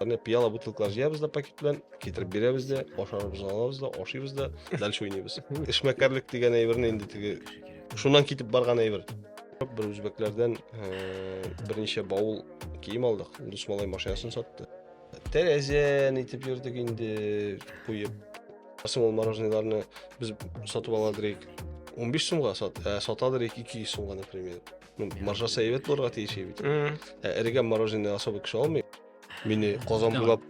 Менә пыяла бутылкалар җыябыз да пакет белән, китереп бирәбез дә, ашарыбызны алабыз да, ашыйбыз да, дальше уйныйбыз. Эшмәкәрлек дигән әйберне инде теге шуннан китеп барган әйбер. Бер үзбәкләрдән э, берничә баул кием алдык. Дус малай машинасын сатты. Тәрәзән итеп йөрдек инде куеп. Соң ул мороженыйларны без сатып аладыр 15 сумга сат, ә, сатадыр 200 сумга, например. Ну, маржасы әйбәт булырга тиеш бит. Ә эрегән мороженое особо кеше алмый. Мине Казан буйлап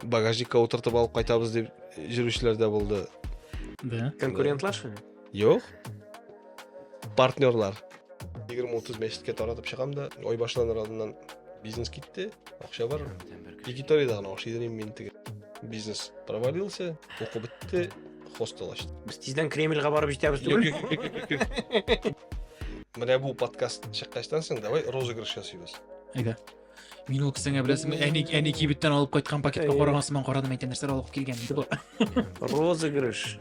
багажникка утыртып алып кайтабыз дип йөрүчеләр дә булды. Да. Конкурентлар шул? Юк. Партнерлар. 20-30 мәчеткә таратып чыгам да, ай башланыр алдыннан бизнес китте, акча бар. Якиториядә гына ашыйдыр инде мин теге. Бизнес провалился, уку бетте, хостел ачтым. Без тиздән Кремльгә барып җитәбез түгел. Менә бу подкаст чыккачтан соң давай розыгрыш ясыйбыз. Әйдә. Мин ул кесәңә беләсеңме, әни әни кибеттән алып кайткан пакетка караган сыман карадым, әйтә нәрсәләр алып килгән инде бу. Розыгрыш.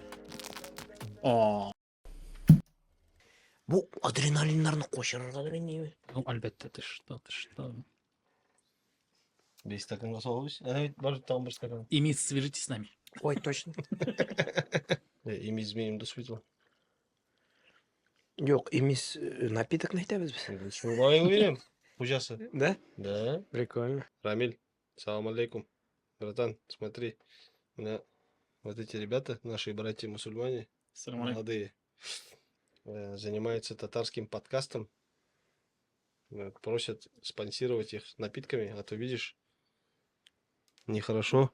О, Бу адреналиннарны качырырга инде. ну әлбәттә, ты что, ты что. Бер стаканга салабыз. Әнә бит бар тагын бер стакан. Имис, свяжитесь с нами. Ой, точно. Э, Имиз минем дус бит ул. Юк, имис э, напитокны әйтәбез без. Шулай уйлыйм. Хуҗасы. Да? Да. Прикольно. Рамиль, салам алейкум. Братан, смотри, у вот эти ребята, наши братья-мусульмане, Ассаламу алейкум. молодые, э, занимаются татарским подкастом, Э, просят спонсировать их напитками, а то видишь, нехорошо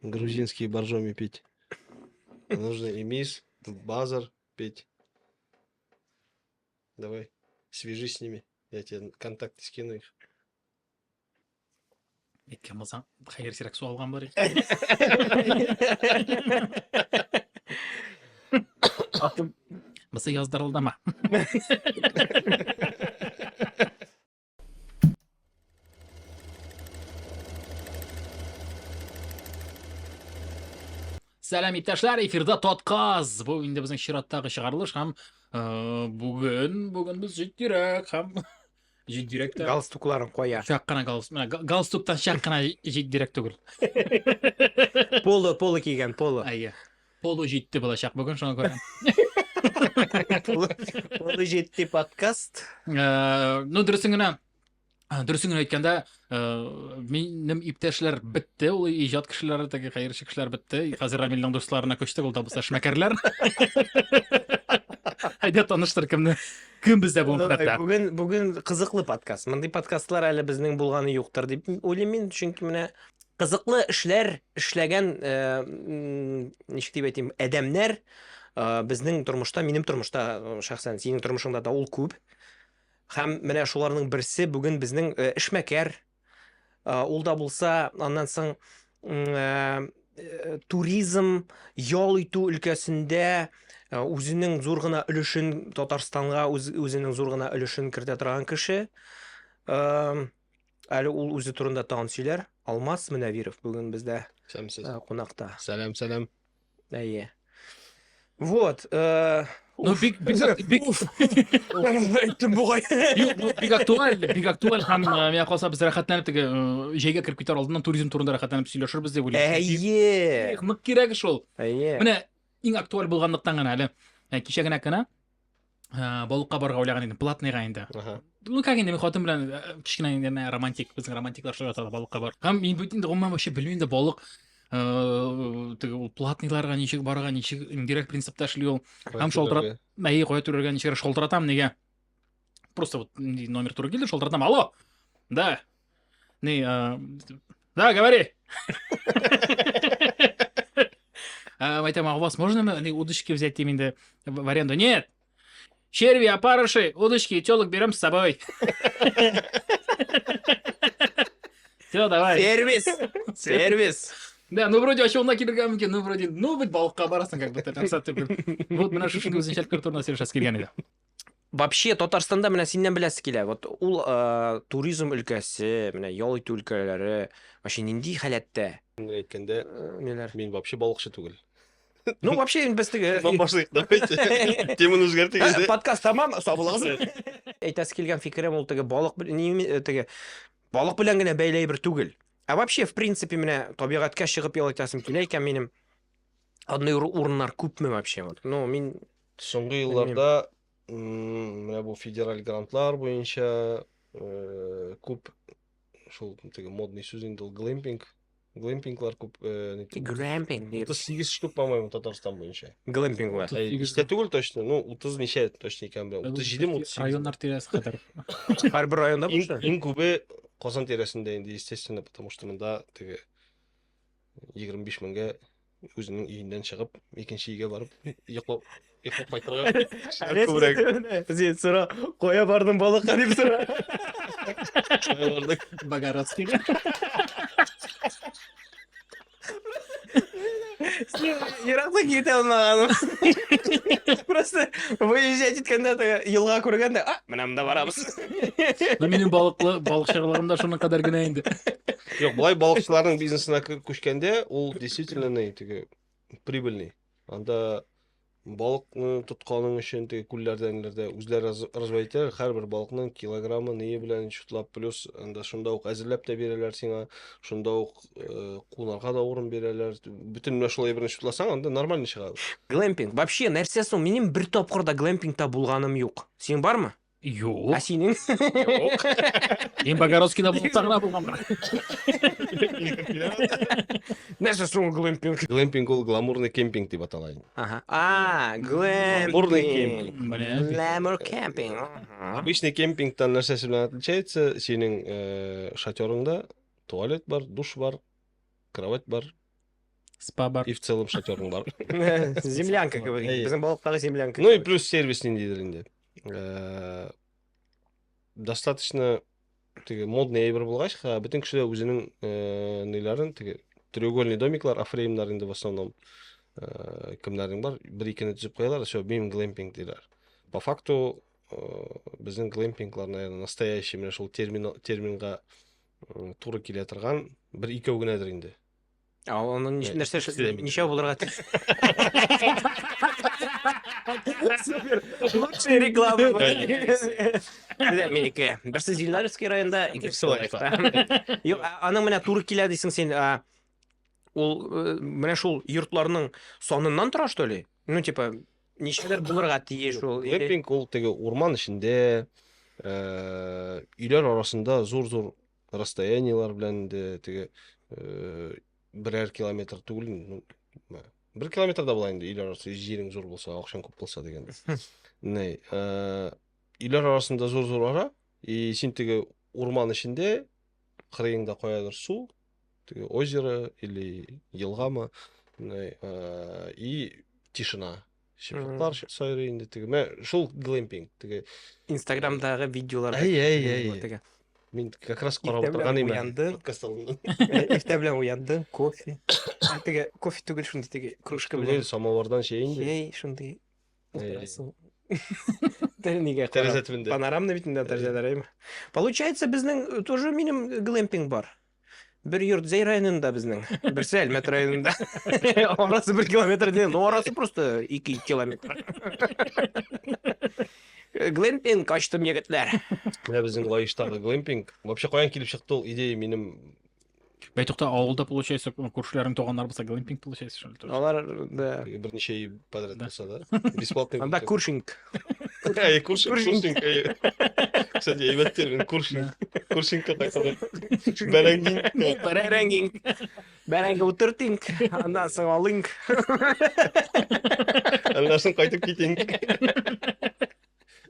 грузинские боржоми пить. Нужно и мисс, базар пить. Давай, свяжись с ними, я тебе контакты скину их. Әйткән булсаң, хәер сирәк су алган булыр идек. Бусы яздырылдымы? Сәлам иптәшләр, эфирда Татказ. Бу инде безнең чираттагы чыгарылыш һәм э, бүген бүген без җитдирәк һәм җитдирәк тә. Галстукларын куя. Чак кына галстук, менә галстуктан чак кына җитдирәк түгел. Поло, поло кигән, поло. Әйе. Поло җитте булачак бүген, шуңа күрә. Поло, поло җитте подкаст. Э, ну, дөресен генә Дөресен генә әйткәндә, э, минем иптәшләр бетте, ул иҗат кешеләре, теге хәерче кешеләр бетте. Хәзер Рамилнең дусларына күчтек, ул да булса эшмәкәрләр. Әйдә таныштыр кемне. Кем бездә бүген кунакта? Бүген бүген кызыклы подкаст. Мондый подкастлар әле безнең булганы юктыр дип уйлыйм мин, чөнки менә кызыклы эшләр эшләгән, э, ничек дип әйтим, адәмнәр э, безнең тормышта, минем тормышта шәхсән, синең тормышыңда да ул күп. Һәм менә шуларның берсе бүген безнең э, эшмәкәр. Э, ул да булса, аннан соң э, туризм, ял итү өлкәсендә үзенең зур гына өлешен Татарстанга үз, үзенең зур гына өлешен кертә торган кеше. Әле ул үзе турында тагын сөйләр. Алмаз Мөнәвиров бүген бездә Сәмсез. кунакта. Сәлам, сәлам. Әйе. Вот. Э, ну, бик, бик, бик... Әйттем бугай. Юк, ну, бик актуаль, бик актуаль һәм э, миңа калса без рәхәтләнеп теге э, җәйгә кереп китәр алдыннан туризм турында рәхәтләнеп сөйләшербез дип уйлыйм. Әйе. Нык кирәк шул. Әйе. Менә иң актуаль булганлыктан гына әле кичә генә кенә балыкка барырга уйлаган идем, платныйга инде. Ага. Ну как инде мин хатын белән кечкенә инде менә романтик, безнең романтиклар шулай ятады балыкка бар. Һәм мин бит инде гомумән вообще белмим дә балык теге ул платныйларга ничек барырга, ничек индирект принципта эшли ул. Һәм шалтырат, әйе, кая түләргә ничек шалтыратам нигә? Просто вот номер туры килде, шалтыратам. Алло. Да. Не, да, говори. Әйтәм, а у вас можно не, удочки взять дим инде в аренду? Нет. Черви, опарыши, удочки и телок берем с собой. Все, давай. Сервис! Сервис! Да, ну вроде вообще унда килергә мөмкин, ну вроде, ну бит балыкка барасың как будто рөхсәт түгел. Вот менә шушындый үзенчәлекләр турында сөйләшәсе килгән иде. Вообще Татарстанда менә синнән беләсе килә. Вот ул э, туризм өлкәсе, менә ял итү өлкәләре вообще нинди халәттә? Әйткәндә, Э, Ниләр? мин вообще балыкчы түгел. Ну, вообще, без теге... Шуннан башлыйк, давайте. Теманы үзгәртик инде. Подкаст тәмам, сау булыгыз. Әйтәсе килгән фикерем ул теге балык теге балык белән генә бәйле әйбер түгел. Ә вообще, в принципе, менә табигатькә чыгып ял итәсем килә икән минем. Андый урыннар күпме вообще? Вот. Ну, мин Соңгы белмим. Елларда менә бу федераль грантлар буенча күп шул теге модный сүз инде ул глэмпинг. Глэмпинглар күп Глэмпинг дип. 38 штук, по-моему, Татарстан буенча. Глэмпинглар. Истә түгел точно, ну 30 ничә точно икән беләм. 37 ме 38. Районнар тирәсе кадәр. Һәрбер районда Иң, булса. Иң күбе Казан тирәсендә инде, естественно, потому что монда теге 25 меңгә үзенең өеннән чыгып, икенче өйгә барып, йоклап йоклап кайтырга кешеләр күбрәк. Син сора, кая бардың балыкка дип сора. Кая бардык? Богородскийга. Син еракта китә алмаганым. Просто выезжать иткәндә теге елга күргәндә, а, менә монда барабыз. Ну, минем балыклы балыкчылыгым да шуның кадәр генә инде. Юк, болай балыкчыларның бизнесына күчкәндә, ул действительно ни, теге прибыльный. Анда балыкны тотканың өчен теге күлләрдән ниләрдә үзләре разводить итәләр, һәрбер балыкның килограммы ние белән чутлап, плюс анда шунда ук әзерләп тә бирәләр сиңа, шунда ук кунарга да урын бирәләр. Бөтен менә шулай берне чутласаң, анда нормально чыга. Глэмпинг. Вообще, нәрсә соң? Минем бер тапкыр да глэмпингта булганым юк. Синең бармы? Юк. Ә синең? Юк. Мин Богородскийда булып гына булган. Нәрсә соң глэмпинг? Глэмпинг ул гламурный кемпинг дип атала инде. Ага. А, Гламурный глэмпинг. кемпинг. Менә. Гламур кемпинг. Ага. Обычный кемпингтан нәрсәсе белән отличается? Синең шатерыңда туалет бар, душ бар, кровать бар Спа бар. И в целом шатерың бар. Землянка кебек. Әйе. Безнең балыктагы землянка. Ну и кебек. плюс сервис ниндидер инде. Достаточно теге модный әйбер булгач, бөтен кеше дә үзенең ниләрен, теге треугольный домиклар, афреймнар инде в основном кемнәрнең бар, бер икене төзеп куялар, все, минем глэмпинг диләр. По факту безнең глэмпинглар, наверное, настоящий менә шул терминга туры килә торган бер икәү генәдер инде. Ә аның нәрсә Сөйләмим. Ничә булырга тиеш? Супер. Лучшая реклама. Менә минеке. Берсе Зеленодольский районында, икенчесе Лаешта. Юк, аның менә туры килә дисең син, ул менә шул йортларның саныннан тора, что ли? Ну, типа, ничәләр булырга тиеш ул? Глэмпинг ул теге урман эчендә, өйләр арасында зур-зур расстояниелар белән инде теге берәр километр түгел, ну, бер километр да була инде өйләр арасы, җирең зур булса, акчаң күп булса дигәндә. Ни, өйләр арасында зур-зур ара, и син теге урман эчендә, кырыеңда каядыр су, теге озеро или елгамы, ни, и тишина. Чыпчыклар сайрый инде теге. Менә шул глэмпинг теге. Инстаграмдагы видеолар. Әй, әй, әй. Теге. Мин как раз карап Иртә белән утырган идем. уяндым. Подкаст алдыннан. Иртә белән уяндым, кофе. Теге кофе түгел, шундый теге кружка белән. Түгел, самовардан чәй инде. Чәй, шундый. Әй. Утырасың. Тел нигә карап. Тәрәзә төбендә. Панорамный бит инде тәрәзәләр, әйме? Получается, безнең тоже минем глэмпинг бар. Бер йорт Зәй районында безнең, берсе Әлмәт районында. Арасы 1 километр дигән, ну арасы просто 2 километр. Глэмпинг ачтым, егетләр. Менә безнең Лаештагы глэмпинг. Вообще каян килеп чыкты ул идея минем? Бәйтукта авылда получается күршеләрең туганнар булса глэмпинг получается что ли тоже? Алар да. Берничә ай подряд Да. булса да. Бесплатный. Анда куршинг. Әй, куршинг, Куршинг. куршинг, әй. Кстати, әйбәт термин, куршинг. Куршингка кайтарып. Бәрәңге. Бәрәңге. Бәрәңге утыртинг, аннан соң алынг. Аннан соң кайтып китинг.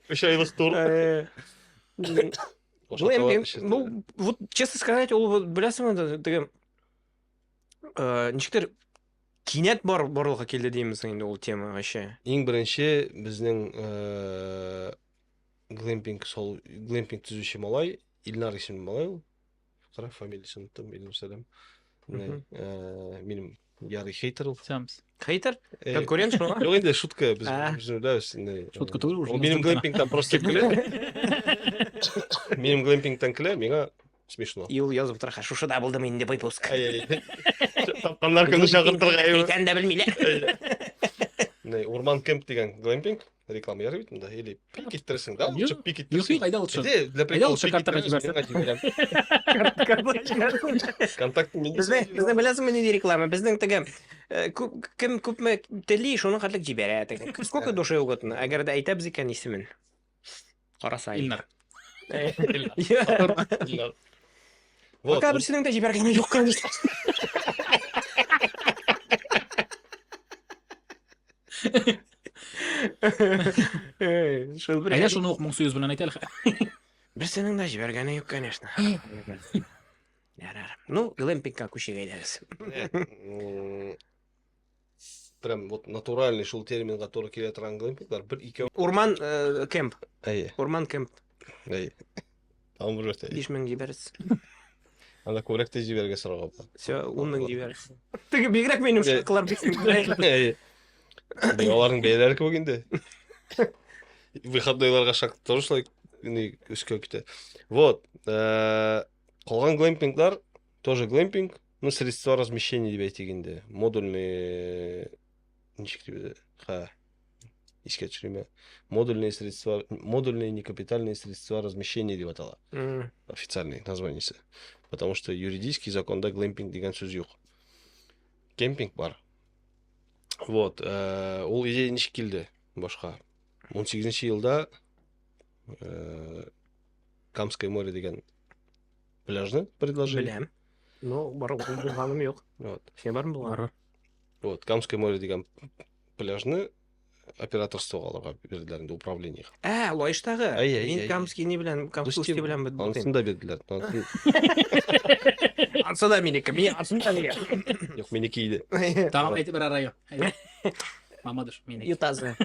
3 айлык тур. Глэмпинг, ну, вот, честно сказать, ул вот, беләсеңме, теге ничектер кинәт бар барлыкка килде димсең инде ул тема вообще. Иң беренче безнең глэмпинг сол глэмпинг төзүче малай, Илнар исемле малай ул. Кара, фамилиясын оныттым, Илнар Сәлам. Минем ярый хейтер ул. Сәмс. Хейтер? Конкурент шуңа? Юк инде, шутка, без А. без беләбез инде. Шутка түгел уже. Ул минем глэмпингтан просто көлә. Минем глэмпингтан көлә, миңа смешно. И ул язып тора, шушыда булдым инде выпуск. Әй, әй. Тапканнар көнне чакыртырга. Икән дә белмиләр. Урман кемп дигән глэмпинг. Реклама ярый бит монда. Или пик иттерсең, да? Юк, Лучше пик Юк, иттерсең. юк, әйдә лучше. Әйдә, для Әйдә прикола лучше пик картага иттерәбез, җибәрсен. миңа җибәрәм. Контактын мин Безнең, безнең беләсеңме нинди реклама? Безнең теге күп, кем күпме тели, шуның хәтлек җибәрә. Теге. Сколько души угодно. Әгәр дә әйтәбез икән исемен. Караса. Илнар. Илнар. Вот, Пока берсенең дә җибәргәне юк, конечно. Шул бер. Әйдә шуны ук моңсу йөз белән әйт әле. Берсенең дә җибәргәне юк, конечно. Ярар. Ну, глэмпингка күчик әйдәгез. Прям вот натуральный шул терминга туры килә торган глэмпинглар бер икәү. Урман кемп. Әйе, Урман кемп. әйе. Там бер әйе. 5000 җибәрсез. Анда күбрәк тә җибәрергә сорауга була. Все, 10000 җибәрсез. Теге бигрәк минем шаклар бик. Әйе. Аларның бәяләре кебек инде. Выходнойларга шак тоже шулай ни өскә китә. Вот. Калган глэмпинглар тоже глэмпинг, ну средства размещения дип әйтик инде. Модульные ничек дип әйтә? Ха. Искә төшерим. Модульные средства, модульные некапитальные средства размещения дип атала. Официальный названиесе. Потому что юридический законда глэмпинг дигән сүз юк. Кемпинг бар. Вот, ул идея ничек килде башка? 18 елда Камское море дигән пляжны предложили. Беләм. Ну, бар булганым юк. Вот. Син бармы булган? Бар. Вот, Камское море дигән пляжны операторствога алырга бирделәр инде управлениега. Ә, Лаештагы. Әй, әй, Мин әй. Камский ни белән, Камский Дусти- белән бит бутыйм. Анысын да бирделәр. Анысын- Ансы да минеке. Мин ансын да минеке. Юк, минеке иде. Тагын әйтеп бер район. Әйдә. Мамадыш, минеке. Ютазы.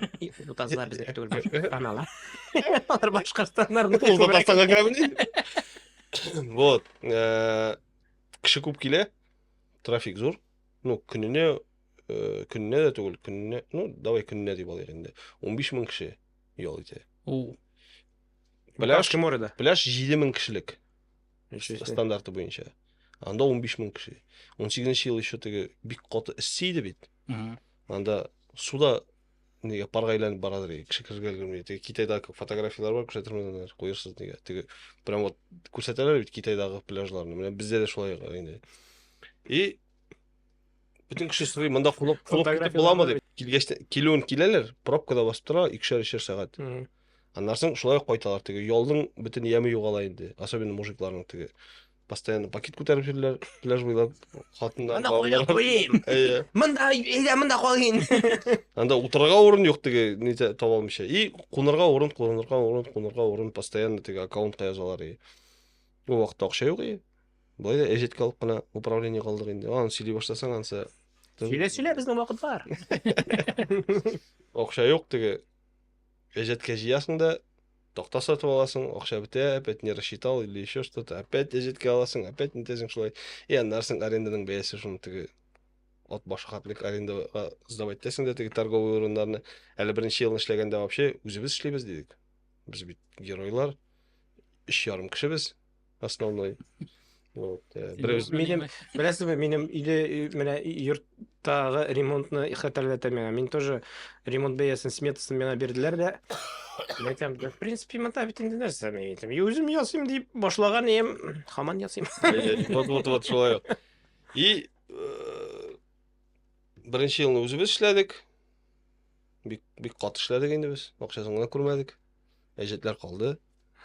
Ютазылар безнеке түгел, Башкортстан алар. Алар Башкортстаннарның Ул Татарстанга керәмени? Вот. Кеше күп килә, трафик зур. Ну, көненә көненә дә түгел, көненә, ну, давай көненә дип алыйк инде. 15 мең кеше ял итә. У. Пляж, Камское мореда. пляж 7 мең кешелек стандарты буенча. Анда 15 мең кеше. 18 ел еще теге бик каты эссе иде бит. Мгм. Анда суда нигә парга әйләнеп барадыр иде. Кеше керергә өлгерми. Теге Китайдагы фотографияләр бар, күрсәтермен аны, куерсыз нигә. Теге прям вот күрсәтәләр бит Китайдагы пляжларны. Менә бездә дә шулай инде. И бөтен кеше сорый, монда кунып кунып китеп буламы дип. Килгәч тә- килүен киләләр, пробкада басып тора икешәр-өчәр сәгать. Аннан соң шулай ук кайталар теге. Ялның бөтен яме югала инде. Особенно мужикларның теге. Постоянно пакет күтәреп йөриләр, пляж буйлап, хатыннар, Монда куя балалар. куйым. Әйе. Монда, әйдә, монда калгын. Анда утырырга урын юк теге, нитә таба алмыйча. И кунырга урын, кунырга урын, кунырга урын постоянно теге аккаунтка язалар. И. Ул вакытта акча юк и. Болай да әҗәткә алып кына управление калдык инде. Аны сөйли башласаң, ансы Сөйлә, сөйлә, безнең вакыт бар. акча юк теге. Әҗәткә җыясың да, такта сатып аласың, акча бетә, опять не рассчитал или еще что-то, опять әҗәткә аласың, опять нитәсең шулай. И аннан соң аренданың бәясе шуны теге ат башы хәтлек арендага сдавать итәсең дә теге торговый урыннарны. Әле беренче елны эшләгәндә вообще үзебез эшлибез дидек. Без бит геройлар. 3,5 кешебез основной. Вот, беребез Минем, беләсезме, минем өйдә менә йорттагы ремонтны хәтерләтә миңа. Мин тоже ремонт бәясен, сметасын миңа бирделәр дә. Мин әйтәм, да, в принципе, монда бит инде нәрсә, мин әйтәм, я үзем ясыйм дип башлаган идем, һаман ясыйм. Вот, вот, вот, шулай ук. И беренче елны үзебез эшләдек. Бик, бик каты эшләдек инде без. Акчасын гына күрмәдек. Әҗәтләр калды.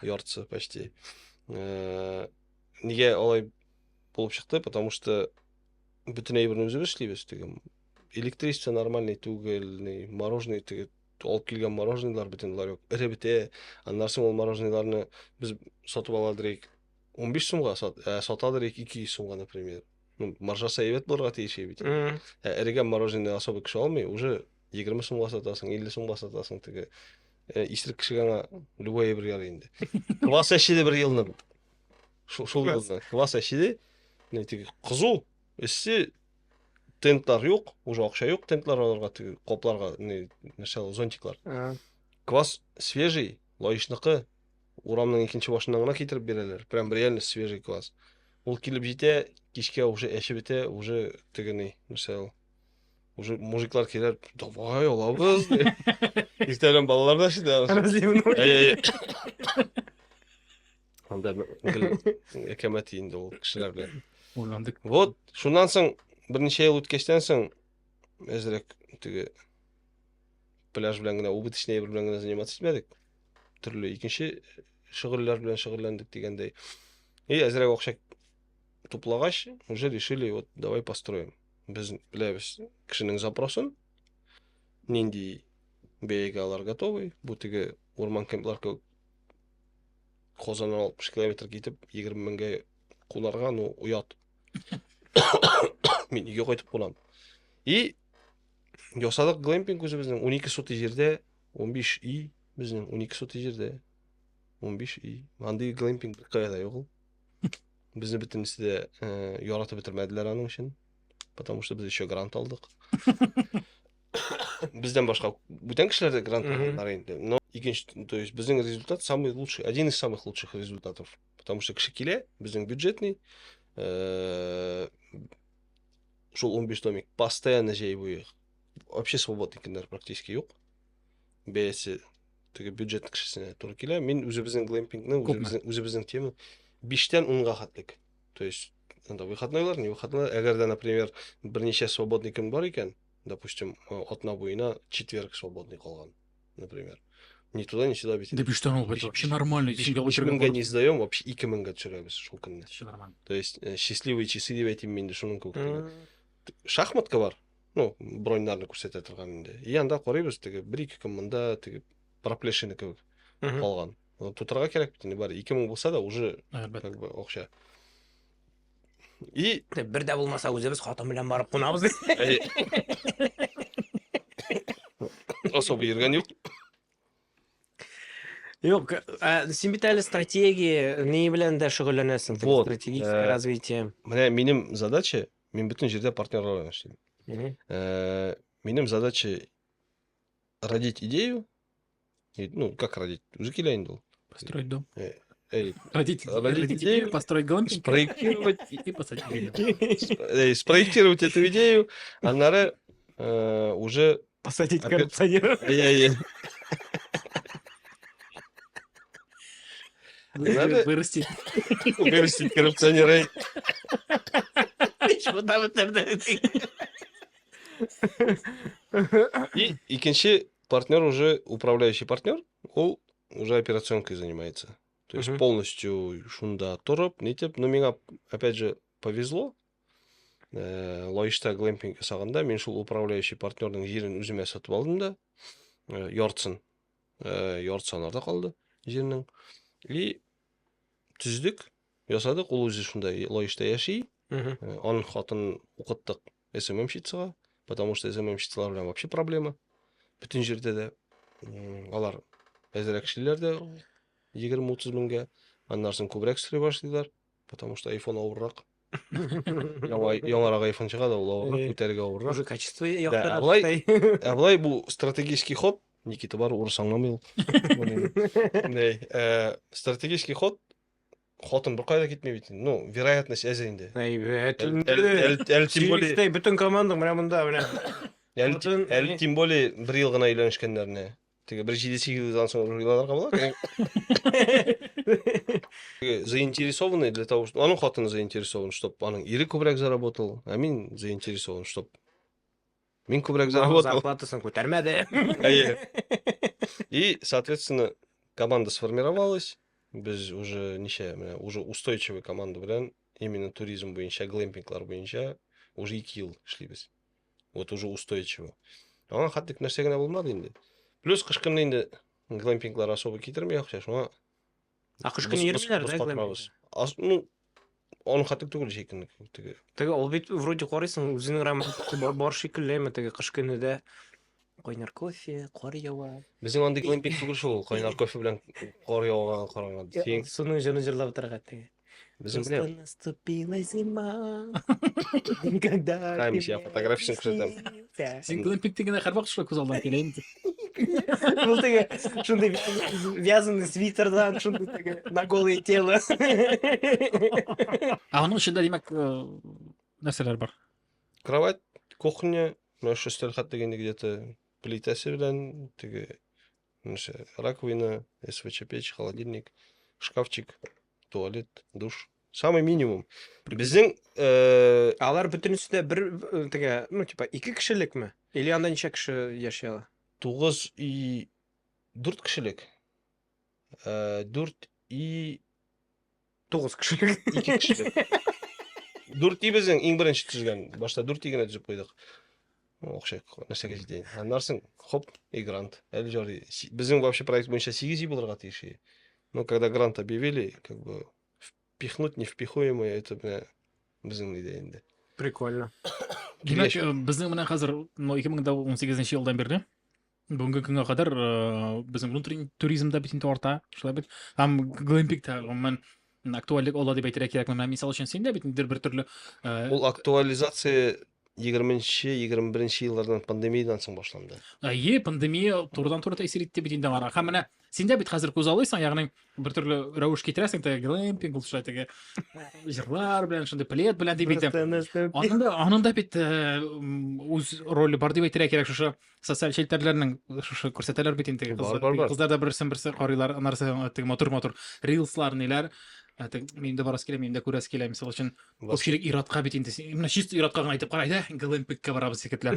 Яртысы почти. Нигә алай булып чыкты? Потому что бөтен әйберне үзебез эшлибез. Теге электричество нормальный түгел, ни, мороженое теге алып килгән мороженоелар бөтен ларек эреп бетә. Аннан соң ул мороженоеларны без сатып аладыр идек 15 сумга, сатадыр идек 200 сумга, например. Ну, маржасы әйбәт булырга тиеш бит. Эрегән мороженое особо кеше алмый, уже 20 сумга сатасың, 50 сумга сатасың теге. Исерек кешегә аңа любой әйбер ярый инде. Квас әчеде бер елны. Шул елны квас әчеде. Менә теге кызу, эссе, тентлар юк, уже акча юк тентлар алырга, теге копларга, не, нәрсә ул, зонтиклар. Квас свежий, Лаешныкы, урамның икенче башыннан гына китереп бирәләр. Прям реально свежий квас. Ул килеп җитә, кичкә уже әчеп бетә, уже теге ни, нәрсә ул. Уже мужиклар киләр, давай алабыз. Иртә белән балалар да шунда. Разливной. Әй, әй. Анда гел әкәмәт инде ул кешеләр белән. Уйландык. Вот, шуннан соң берничә ел үткәчтән соң әзрәк теге пляж белән генә, убыточный әйбер белән генә заниматься итмәдек. Төрле икенче шөгыльләр белән шөгыльләндек дигәндәй. И әзрәк акча туплагач, уже решили, вот давай построим. Без беләбез кешенең запросын, нинди бәягә алар готовы. Бу теге урман кемплар кебек Казаннан 60 километр китеп 20 меңгә кунарга, ну, оят. Мин өйгә кайтып кунам. И ясадык глэмпинг үзебезнең 12 сотый җирдә, 15 өй безнең 12 сотый җирдә. 15 өй. Андый глэмпинг беркая да юк ул. Безне бөтенесе дә яратып бетермәделәр аның өчен. Потому что без еще грант алдык. Бездән башка бүтән кешеләр дә грант алганнар инде. Но икенче, то есть безнең результат самый лучший, один из самых лучших результатов. Потому что кеше килә, безнең бюджетный, шул 15 домик постоянно җәй буе вообще свободный көннәр практически юк. Бәясе теге бюджет кешесенә туры килә. Мин үзебезнең глэмпингны, үзебезнең тема 5-тән 10-га хәтлек. То есть анда выходнойлар, не выходнойлар. Әгәр дә, например, берничә свободный көн бар икән, допустим, атна буена четверг свободный калган, например. Ни туда, ни сюда бит. Да 5-тән ул бит вообще нормально. 5 меңгә не сдаем, вообще 2 меңгә төшерәбез шул көнне. Вообще нормально. То есть счастливые часы дип әйтим мин дә шуның кебек. Шахматка бар. Ну, броньнарны күрсәтә торган инде. И анда карыйбыз, теге бер-ике көн монда теге проплешина кебек калган. Тутырырга кирәк бит инде, бар. 2000 булса да уже как бы акча. И бер дә булмаса үзебез хатын белән барып кунабыз. Особо йөргән юк. Юк, син бит әле стратегия ни белән дә шөгыльләнәсең, Вот, стратегическое развитие. Менә минем задача, мин бөтен җирдә партнерлар белән эшлим. Минем задача родить идею, и, ну, как родить? Уже килә инде ул. Построить дом. Эй, Родить, родить идею, идею, построить глэмпинг спроектировать и посадить дерево. Спроектировать эту идею, аннары уже Посадить коррупционеров. Эй, Вырастить. Вырастить коррупционера. Чего там это? И икенче партнер уже управляющий партнер, ул уже операционкой занимается. То есть полностью шунда торып, нитеп, но миңа опять же повезло. Лаешта глэмпинг ясаганда мин шул управляющий партнерның җирен үземә сатып алдым да, яртысын. Яртысы анарда калды җирнең. И төздек, ясадык, ул үзе шунда Лаешта яши. Аның хатынын укыттык СММщицага, потому что СММщицалар белән вообще проблема. Бөтен җирдә дә алар әзрәк эшлиләр дә 20-30 меңгә, аннан соң күбрәк сорый башлыйлар, потому что iPhone авыррак. Яңа яңарак iPhone чыга да, ул авыррак, күтәрергә авыррак. Уже качество Да, яхшырак. Ә болай бу стратегический ход, Никита бар, урыс аңламый ул. Не, стратегический ход хатын беркая да китми бит. Ну, вероятность әз инде. Әйбәт. Әле тем более Сирикстәй бөтен командаң менә монда менә. Әле әле тем более бер ел гына өйләнешкәннәренә. Теге бер 7-8 елдан соң уже уйланырга була. Теге заинтересованный для того, что аның хатыны заинтересован, чтоб аның ире күбрәк заработал, а мин заинтересован, чтоб мин күбрәк заработал. Зарплатасын күтәрмәде. Әйе. И, соответственно, команда сформировалась. Без уже ничә, менә уже устойчивый команда белән именно туризм буенча, глэмпинглар буенча уже 2 ел эшлибез. Вот уже устойчиво. Аңа хәтлек нәрсә генә булмады инде. Плюс кыш көне инде глэмпинглар особо китерми акча, шуңа А кыш көне йөрмиләр боз да катмабыз. глэмпингта? Ну, аның хәтлек түгел җәй көне теге. Теге ул бит вроде карыйсың, үзенең романтикасы бар шикелле, әмма теге кыш көне дә кайнар кофе, кар ява. Безнең андый глэмпинг түгел шул, кайнар кофе белән кар яуганга караганда. Син Суның җырын җырлап утырырга теге. Безнең белән Просто наступила зима. Никогда Хәй, ты мин сиңа мне фотографиясен не күрсәтәм. снился. Син глэмпинг дигәндә һәрвакыт шулай күз алдына килә инде. Ул теге шундый вязаный свитердан, шундый теге на голое тело. Ә аның эчендә, димәк, нәрсәләр бар? Кровать, кухня, Менә шушы өстәл хәтле инде где-то плитәсе белән, теге нәрсә, раковина, СВЧ печь, холодильник, шкафчик, туалет, душ. Самый минимум. Безнең Алар бөтенесе дә бер теге, ну, типа, ике кешелекме? Или анда ничә кеше яши ала? 9 и 4 кешелек. 4 и 9 кешелек. 2 кешелек. 4 и безнең иң беренче төзгән. Башта 4 и генә төзеп куйдык. Акча нәрсәгә җитә. Аннан соң хоп, и грант. Әле жарый. Безнең вообще проект буенча 8 и булырга тиеш. Но когда грант объявили, как бы впихнуть невпихуемое, это менә безнең нидә инде. Прикольно. Димәк, безнең менә хәзер, ну, 2018 елдан бирле бүгенге көнгә кадәр безнең внутренний туризм да бит инде арта, шулай бит. Һәм глэмпинг та гомумән актуальлек ала дип әйтергә кирәк. Менә мисал өчен син дә бит инде бер төрле Ул актуализация 20-нче, 21-нче еллардан пандемиядан соң башланды. Әйе, пандемия турыдан-туры тәэсир итте бит инде аңара. Һәм менә син дә бит хәзер күз алыйсың, ягъни бер төрле рәвеш китерәсең, теге глэмпинг, ул шулай теге җырлар белән, шундый плед белән дип әйтәм. Аның да, аның да бит үз роле бар дип әйтергә кирәк шушы социаль челтәрләрнең шушы күрсәтәләр бит инде. Бар, бар, бар. Кызлар да берсен берсе карыйлар, аннары теге матур-матур рилслар, ниләр. Теге минем дә барасы килә, минем дә күрәсе килә, мисал өчен. Күпчелек ир-атка бит инде. Менә чисто ир-атка гына әйтеп кара, әйдә, глэмпингка барабыз, егетләр.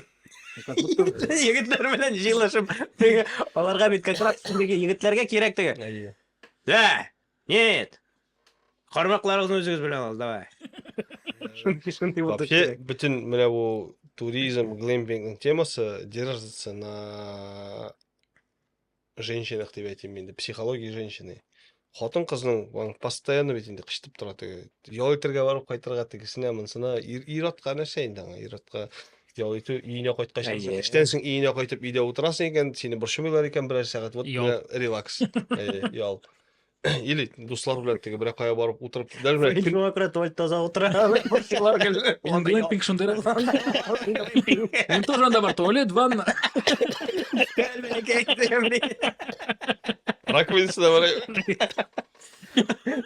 Егетләр белән җыелышып, теге аларга бит как раз теге егетләргә кирәк теге. Әйе. Да, нет. Кармакларыгызны үзегез белән алыгыз, давай. Шундый шундый булды. Вообще, бөтен менә бу туризм, глэмпингның темасы держится на женщинах дип әйтим инде, психология женщины. Хатын-кызның аның постоянно бит инде кычытып тора теге. Ял итәргә барып кайтырга тегесенә, монысына ир-атка нәрсә инде аңа, ир-атка ял итү, өенә кайткач, Әйе. эштән соң өенә кайтып өйдә утырасың икән, сине борчымыйлар икән берәр сәгать, вот Ял. менә релакс, әйе, ял. Или дуслар белән теге берәр кая барып утырып, даже менә көн Шуңа күрә туалет таза утыра. Борчылар гел. Минем глэмпинг шундыйрак. Минем тоже анда бар туалет, ванна. Раковинасы да бар.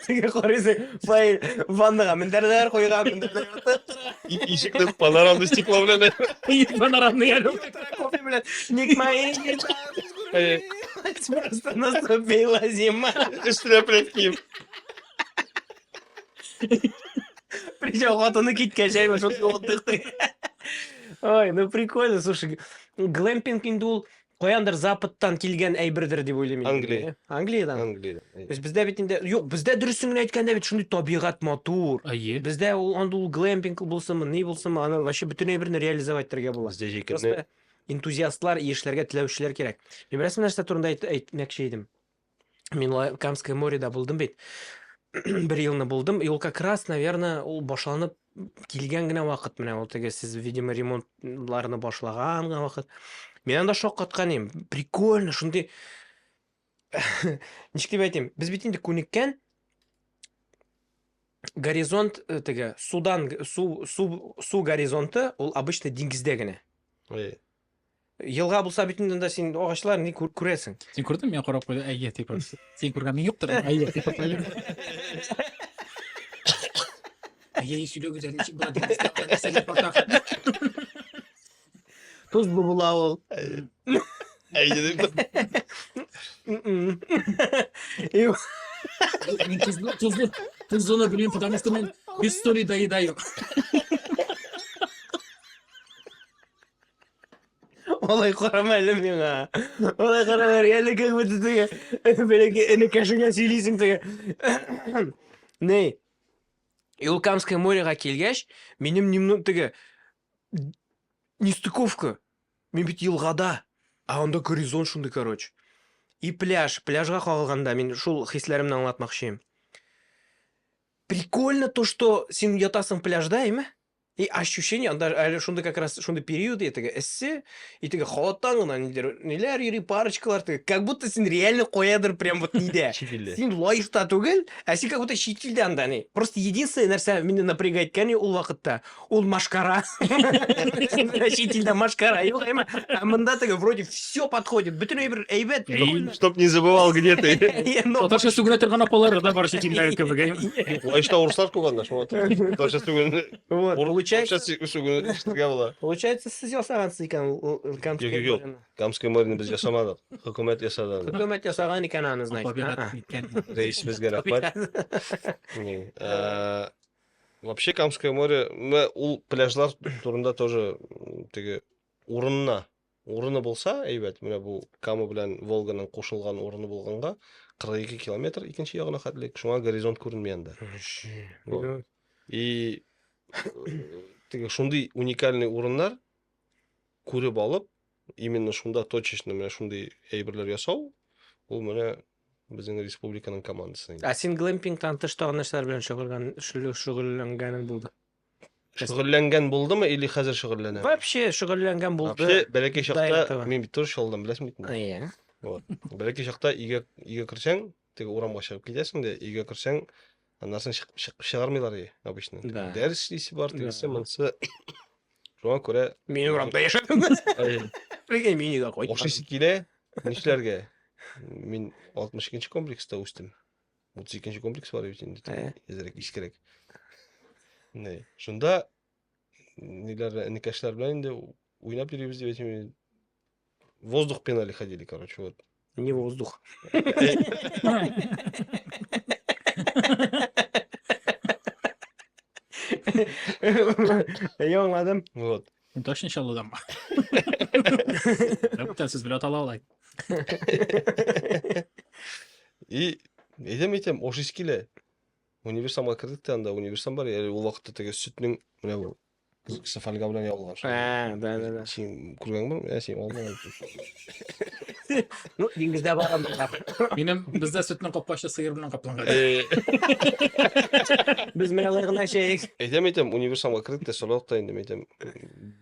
Теге карыйсың, Фаил ваннага мендәрләр куйган, мендәрләр ятып тора. Ишекне панорамный стекло белән. Панорамный әле. Кофе белән. Ник мои Просто наступила зима. Өстенә плед киеп. Причем хатыны киткәч, әйме, шундый отдых. Ой, ну прикольно, слушай. Глэмпинг инде ул каяндыр западтан килгән әйбердер дип уйлыйм. Англия. Англиядән. Англия. То есть бездә бит инде, юк, бездә дөресен генә әйткәндә бит шундый табигать матур. Әйе. Бездә ул анда ул глэмпинг булсынмы, ни булсынмы, аны вообще бөтен әйберне реализовать итәргә була. Бездә җәй көне Просто энтузиастлар, яшьләргә теләүчеләр кирәк. Мин беләсеңме нәрсә турында әйтмәкче идем? Мин Камское мореда булдым бит. Бер елны булдым, и ул как раз, наверное, ул башланып килгән генә вакыт менә ул теге сез, видимо, ремонтларны башлаган гына вакыт. Мин анда шаккаткан идем. Прикольно, шундый ничек дип әйтим, без бит инде күнеккән горизонт теге судан су су су горизонты ул обычно диңгездә генә. Әйе. Елга булса бит инде анда син агачлар ни күрәсең. Син күрдеңме? Миңа карап куйды. Әйе, типа. Син күргәнең юктыр. Әйе, типа. Әйе, сөйләгез әле ничек була диңгездә анда нәрсәләр бар тагын. Тозлы була ул. Әйе дип. М-м. Мин тозлы, тозлы, тозлыны белмим, потому что мин без соли доедаю. Алай карама әле миңа. Алай карама, реально как будто теге бәләкәй энекәшеңә сөйлисең теге. Ни? И ул Камское морега килгәч, минем немного теге нестыковка. Мин бит елгада, а анда горизонт шундый, короче. И пляж, пляжга кагылганда мин шул хисләремне аңлатмакчы идем. Прикольно то, что син ятасың пляжда, әйме? И ощущение, анда әле шундый как раз шундый период, и теге эссе, и теге халаттан гына ниләр, ниләр йөри, парочкалар, теге, как будто син реально каядыр прям вот нидә. Чит илдә. Син Лаешта түгел, ә син как будто чит илдә анда, ни. Просто единственное нәрсә мине напрягать иткән ул вакытта, ул машкара. Чит илдә машкара юк, әмма ә монда теге вроде все подходит, бөтен әйбер әйбәт. Әй. Чтоб не забывал, где ты. Но Татарча сүгенә торган апалар да бар чит илдәге кебек. әй. Лаешта урыслар күп анда, шуңа татарча сүгенә. Вот, Ур- получается, Получается, Сейчас ишетергә була. Получается, сез ясагансыз икән ул Камское Юк, юк, юк. моряны. Камское моряны без ясамадык. Хөкүмәт ясады аны. Хөкүмәт ясаган икән аны, значит. Табигать А-а. ниткән. Рәисебезгә рәхмәт. Не, вообще Камское море, менә ул пляжлар турында тоже теге урынына, урыны булса әйбәт. Менә бу Кама белән Волганың кушылган урыны булганга 42 километр икенче ягына хәтлек, шуңа горизонт күренми анда. Вот. И теге шундый уникальный урыннар күреп алып, именно шунда точечно менә шундый әйберләр ясау, ул менә безнең республиканың командасы. Ә син глэмпингтан тыш тагын нәрсәләр белән шөгыльләнгәнең булды? Шөгыльләнгән булдымы или хәзер шөгыльләнәм? Вообще шөгыльләнгән булды. Вообще бәләкәй До чакта этого. мин бит тоже чалдым, беләсең бит инде. Әйе. Вот. Бәләкәй чакта өйгә керсәң, теге урамга чыгып китәсең дә, өйгә керсәң, аннан соң чыгармыйлар и, обычно. Да. Дәрес эшлисе бар, тегесе, Да. монысы. Шуңа күрә Мин урамда яшәдем. Әй, Прикинь, мин өйгә кайтмадым. ашыйсы килә, нишләргә? Мин 62 комплекста үстем. 32 комплекс бар бит инде, Ә. әзрәк искерәк. Не, шунда ниләр, энекәшләр белән инде уйнап йөрибез дип әйтим. Воздух пинали ходили, короче, вот. Не воздух. Әйе, аңладым. Вот. Мин точно Чаллыдан. Бүтән сүз белән атала алай. И әйтәм, әйтәм, ашыйсы килә. Универсамга кердек тә, анда универсам бар, әле ул вакытта теге сөтнең менә бу кызыл фольга белән ябылган. Ә, да, да, да. Син күргәнме? Ә, син алмаган. Ну, диңгездә барам. Минем бездә сөтнең капкачы сыер белән капланган. Без менә алай гына эчәйек. Әйтәм, әйтәм, универсамга кердек тә сорадык та инде, әйтәм,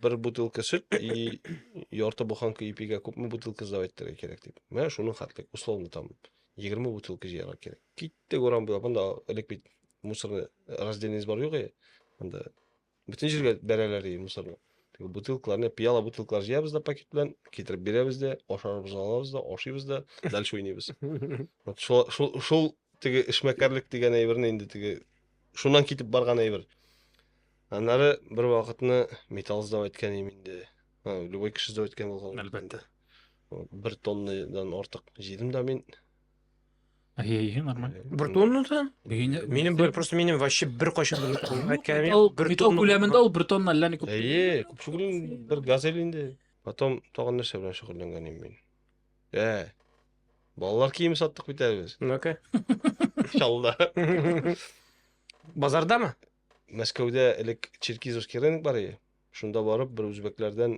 бер бутылка сөт и ярты буханка ипигә күпме бутылка сдавать итәргә кирәк дип. Менә шуның хәтлек, условно там 20 бутылка җыярга кирәк. Киттек урам буйлап, анда элек бит мусорны раздельный сбор юк иде. Анда бөтен җиргә бәрәләр иде мусорны. Теге бутылкаларны, пыяла бутылкалар җыябыз да пакет белән, китереп бирәбез дә, ашарыбызны алабыз да, ашыйбыз да, дальше уйныйбыз. Вот шул теге эшмәкәрлек дигән әйберне инде теге шуннан китеп барган әйбер. Аннары бер вакытны металл сдавать иткән идем инде. Любой кеше сдавать иткән булган. Әлбәттә. Вот, бер тоннадан артык җыйдым да мин. Әйе, нормаль. Бер тоннадан? Бөйне Минем бер просто минем вообще бер кайчан да әйткәнем Металл юк. Бер металл тонна. күләмендә ул бер тонна әллә ни күп. Әйе, күп шөгыль бер газель инде. Потом тагын нәрсә белән шөгыльләнгән идем мин. Ә, балалар киеме саттык бит әле без. Ну-ка. Чаллыда. Базардамы? Мәскәүдә элек Черкизовский рынок бар иде. Шунда барып бер үзбәкләрдән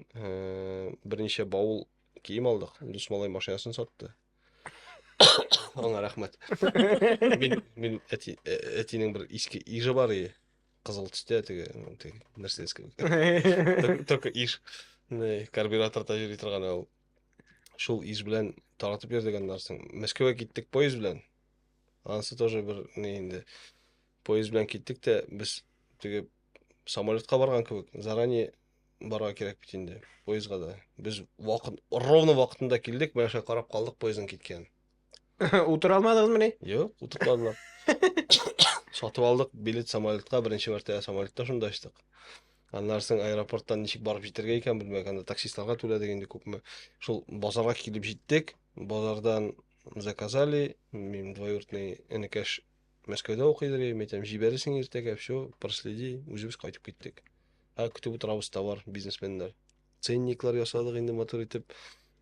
берничә баул кием алдык. Дус малай машинасын сатты. Аңа рәхмәт. Мин әтинең бер иске ижы бар иде. Кызыл төстә теге, теге Мерседес кебек. Только иж. Не, карбюраторда йөри торган ул. Шул иж белән таратып йөрдек аннан соң. Мәскәүгә киттек поезд белән. Анысы тоже бер ни инде. Поезд белән киттек тә без теге самолетка барган кебек заранее барырга кирәк бит инде поездга да. Без вакыт ровно вакытында килдек, менә шулай карап калдык поездның киткәнен. Утыра алмадыгызмыни? Юк, утыртмадылар. Сатып алдык билет самолетка, беренче мәртәбә самолетта шунда очтык. Аннан соң аэропорттан ничек барып җитәргә икән белмәдек, анда таксистларга түләдек инде күпме. Шул базарга килеп җиттек, базардан заказали, минем двоюродный энекәш Мәскәүдә укыйдыр, мин әйтәм, җибәрерсең иртәгә, все, проследи, үзебез кайтып киттек. Ә көтеп утырабыз товар, бизнесменнар. Ценниклар ясадык инде матур итеп.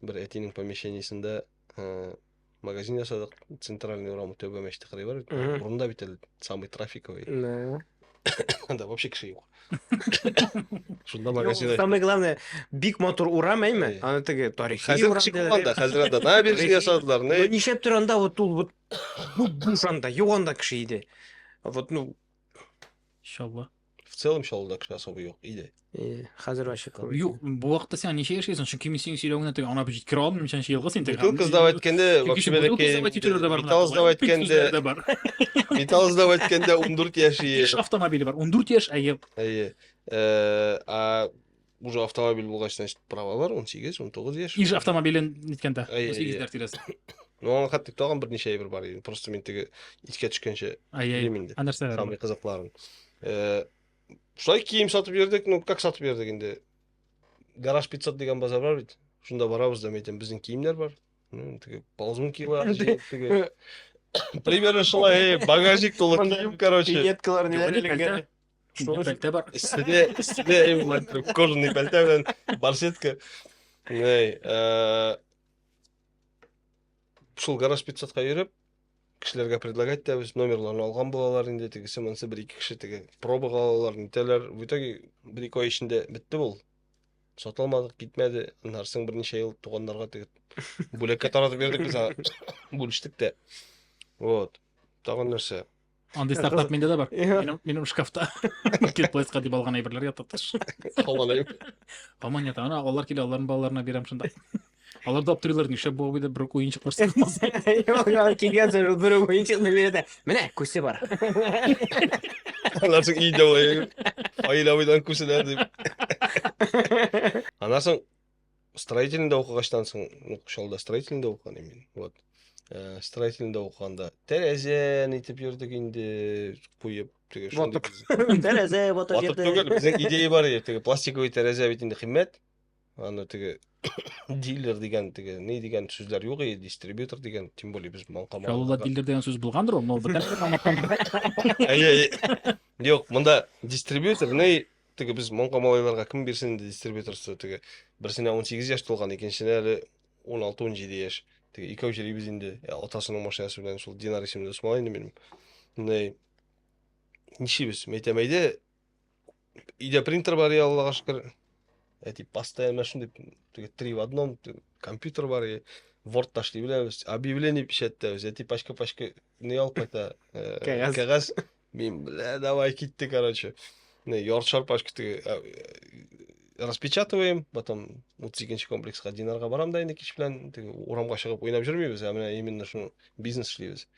Бер әтинең помещениесендә магазин ясадык, центральный урам Түбә мәчете кырые бар бит. Урында бит әле самый трафиковый. Да. Анда вообще кеше юк. Шунда магазин. Самое главное, бик матур урам, әйме? Әйе. Аны теге тарихи Хәзер урам кеше күп диләр. анда, хәзер анда набережный ясадылар, Ну, не? нишләптер анда вот ул вот буш анда, юк анда кеше иде. Вот, ну, Иншалла. В целом Чаллыда кеше особо юк иде. Хәзер вообще күп. Юк, бу вакытта син ничә яшисең? Чөнки мин синең сөйләвеңнән теге аңлап җиткерә алмыйм, ничәнче елгы син теге. Бутылка сдавать иткәндә, вообще бәләкәй. Металл сдавать иткәндә, дә бар. металл сдавать иткәндә 14 яшь иде. Иш автомобиле бар. 14 яшь, әйе. Әйе. А уже автомобиль булгач, значит, права бар, 18, 19 яшь. Иш автомобилен ниткәндә, Әйе, 18-ләр тирәсе. Ну, аңа хәтта тагын берничә әйбер бар иде. Просто мин теге искә төшкәнчә Әйе. белмим инде. Ә нәрсәләр бар? Самый кызыкларын. Шулай кием сатып йөрдек, ну как сатып йөрдек инде. Гараж 500 дигән базар бар бит. Шунда барабыз да, әйтәм, безнең киемнәр бар. Ну, теге ползункилар, җыеп, теге. Примерно шулай, багажник тулы кием, короче. Пинеткалар ниләр Юк, эленгән. Пәлтә. Пәлтә бар. Өстенә, өстенә, эй, болай торып, кожаный пәлтә белән барсетка. Ней, шул гараж 500-ка йөреп, кешеләргә предлагать итәбез, номерларын алган булалар инде, тегесе монысы бер-ике кеше теге пробага алалар, нитәләр. В итоге бер-ике ай эчендә бетте бул. Сата алмадык, китмәде. Аннан соң берничә ел туганнарга теге бүләккә таратып бирдек без аны. Бүлештек тә. Вот. Тагын нәрсә? Андый стартап миндә дә бар. Минем шкафта маркетплейска дип алган әйберләр ята тыш. Һаман әйбер. Һаман ята. Ана алар килә, аларның балаларына бирәм шунда. Алар да аптырыйлар, нишләп бу абыйда бер үк уенчыклар сатылмас. Килгән соң бер үк уенчыкны бирә дә. Менә күсе бар. Аннан соң өйдә болай Фаил абыйдан күселәр дип. Аннан соң строительныйда укыгачтан соң, ну, Чаллыда строительныйда укыган идем мин. Вот. Строительныйда укыганда тәрәзә нитеп йөрдек инде, куеп, теге шундый Ватып. Тәрәзә ватып Ватып түгел, безнең идея бар иде, теге пластиковый тәрәзә бит инде кыйммәт. Аны теге дилер дигән теге ни дигән сүзләр юк иде, дистрибьютор дигән, тем более без маңка Чаллыда дилер дигән сүз булгандыр ул, но бөтен Әйе, әйе. Юк, монда дистрибьютор ни теге без маңка малайларга кем бирсен инде дистрибьюторство теге берсенә 18 яшь тулган, икенчесенә әле 16-17 яшь. Теге икәү йөрибез инде. Атасының машинасы белән шул Динар исемле дус малай инде минем. Ни нишлибез? Мин әйтәм, әйдә, өйдә принтер бар, я Аллага шөкер. Әти постоянно шундый теге три в одном, компьютер бар, и Word ташлый беләбез, объявление печатьтәбез, әти пачка-пачка не алып кайта, Кәгазь. кәгазь. Мин, бля, давай китте, короче. Не, яртышар пачка теге, распечатываем, потом 32 комплекска Динарга барам да инде кич белән, теге урамга чыгып уйнап йөрмибез, ә менә именно шуны бизнес эшлибез.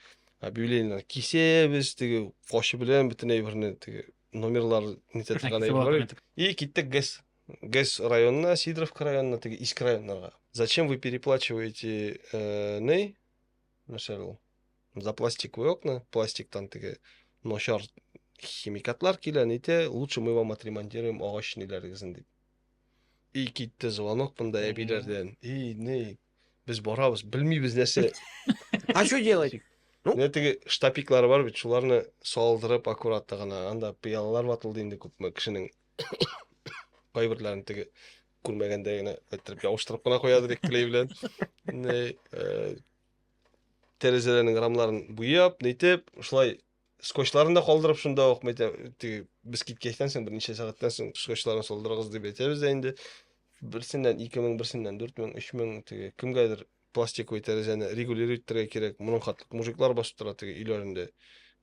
Объявлениеләр кисәбез, теге качы белән бөтен әйберне, теге номерлар нитә торган әйберләр. И киттек ГЭС. ГЭС районына, Сидоровка районына, теге иске районнарга. Зачем вы переплачиваете ней? Нәрсә ул? За пластиковые окна, пластиктан теге начар химикатлар килә, нитә, лучше мы вам отремонтируем агач ниләрегезне дип. И китте звонок монда әбиләрдән. И ни, без барабыз, белмибез нәрсә. А что делать? Ну? Менә теге штапиклары бар бит, шуларны салдырып аккуратно гына. Анда пыялалар ватылды инде күпме кешенең. Кайберләрен теге күрмәгәндә генә әйттереп ябыштырып кына куядыр клей белән. Не, тәрәзәләрнең рамнарын буяп, нитеп, шулай скотчларын да калдырып шунда ук әйтәм, теге без киткәчтән соң берничә сәгатьтән соң скотчларын салдырыгыз дип әйтәбез дә инде. Берсеннән 2000, берсеннән 4000, 3000 теге кемгәдер пластиковый тәрәзәне регулировать итәргә кирәк. Моның хәтле мужиклар басып тора теге өйләрендә.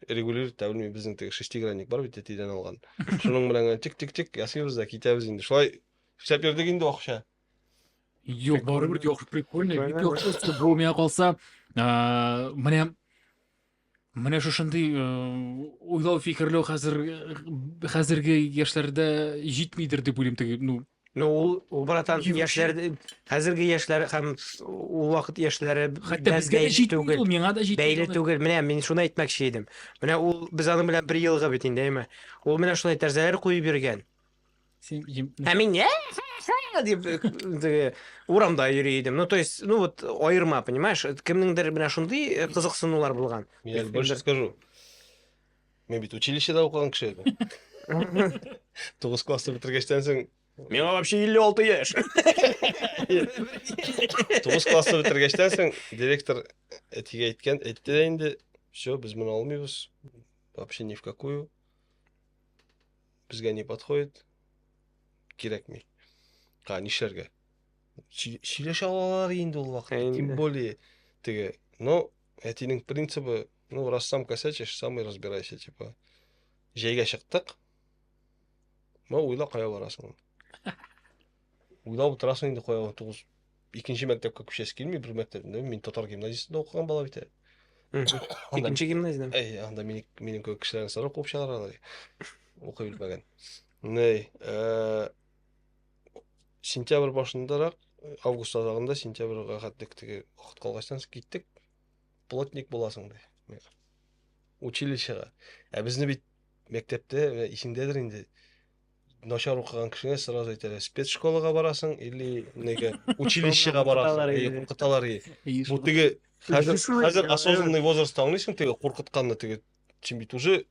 Регулировать итә белми, безнең теге шестигранник бар бит әтидән алган. Шуның белән генә тик-тик-тик ясыйбыз да китәбез инде. Шулай эшләп йөрдек инде акча. Юк, барыбер яхшы, прикольно, бик яхшы. Бу миңа калса, менә менә шушындый уйлау, фикерләү хәзер хәзерге яшьләрдә җитмидер дип уйлыйм теге, ну. Ну, ул братан, яшьләр, хәзерге яшьләр һәм ул вакыт яшьләре хәтта безгә дә җитми түгел. Ул миңа да җитми. Бәйле түгел. Менә мин шуны әйтмәкче идем. Менә ул без аның белән бер елгы бит инде, әйме? Ул менә шулай тәрәзәләр куеп йөргән. Син Ә мин дип теге урамда йөри идем. Ну, то есть, ну вот аерма, понимаешь? Кемнеңдер менә шундый кызыксынулар булган. Мин больше скажу. Мин бит училищеда укыган кеше идем. 9 классны бетергәчтән соң Миңа вообще 56 яшь. 9 классны бетергәчтән соң директор әтигә әйткән, әйтте дә инде, все, без моны алмыйбыз. Вообще ни в какую. Безгә не подходит. Кирәкми. Ка, нишләргә? Сөйләшә алалар инде ул вакытта, тем более теге. Но әтинең принцибы, ну, раз сам косячишь, сам и разбирайся, типа. Җәйгә чыктык. Ну, уйла кая барасың. Уйлап утырасың инде кая 9 икенче мәктәпкә күчәсе килми, бер мәктәптә. Мин татар гимназиясендә укыган бала бит әле. Икенче гимназиядә. Әй, анда минем минем кебек кешеләрне сарып куып чыгаралар. Укый белмәгән. Ней, сентябрь башындарак, август азагында сентябрьгә хәтлек теге вакыт калгачтан киттек. Плотник буласың ди. Училищега. Ә безне бит мәктәптә, исеңдәдер инде. Начар укыган кешегә сразу әйтәләр, спецшколага барасың или нигә училищега барасың, Куркыталар. Куркыталар. Бу теге хәзер осознанный возрастта аңлыйсың, теге куркытканны, теге син бит уже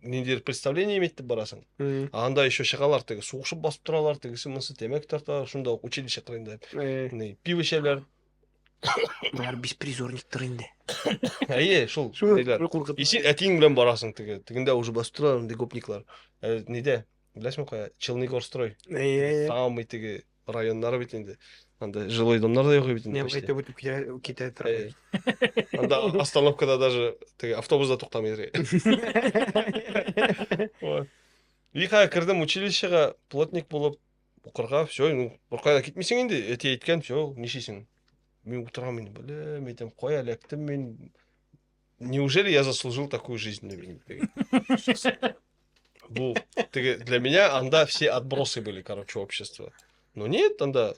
ниндидер представление иметь итеп барасың. А анда еще чыгалар, теге сугышып басып торалар, тегесе монысы тәмәке тарталар, шунда ук училище кырыенда пиво эчәләр. Болар беспризорниктыр инде. Әйе, шул. Ниләр. И син әтиең белән барасың теге. Тегендә уже басып торалар инде гопниклар. Нидә? Беләсеңме кая? Челныгорстрой. Самый теге районнары бит инде. Анда жилой домнар да юк бит инде. Не, әйтеп үтеп китә тора. Анда остановкада даже теге автобус да туктамый. И кая кердем училищега, плотник булып укырга, все, ну, беркая да китмисең инде, әти әйткән, все, нишлисең? Мин утырам инде, белем, әйтәм, кая эләктем мин? Неужели я заслужил такую жизнь? Бу, теге, для меня анда все отбросы были, короче, общества. Но нет, анда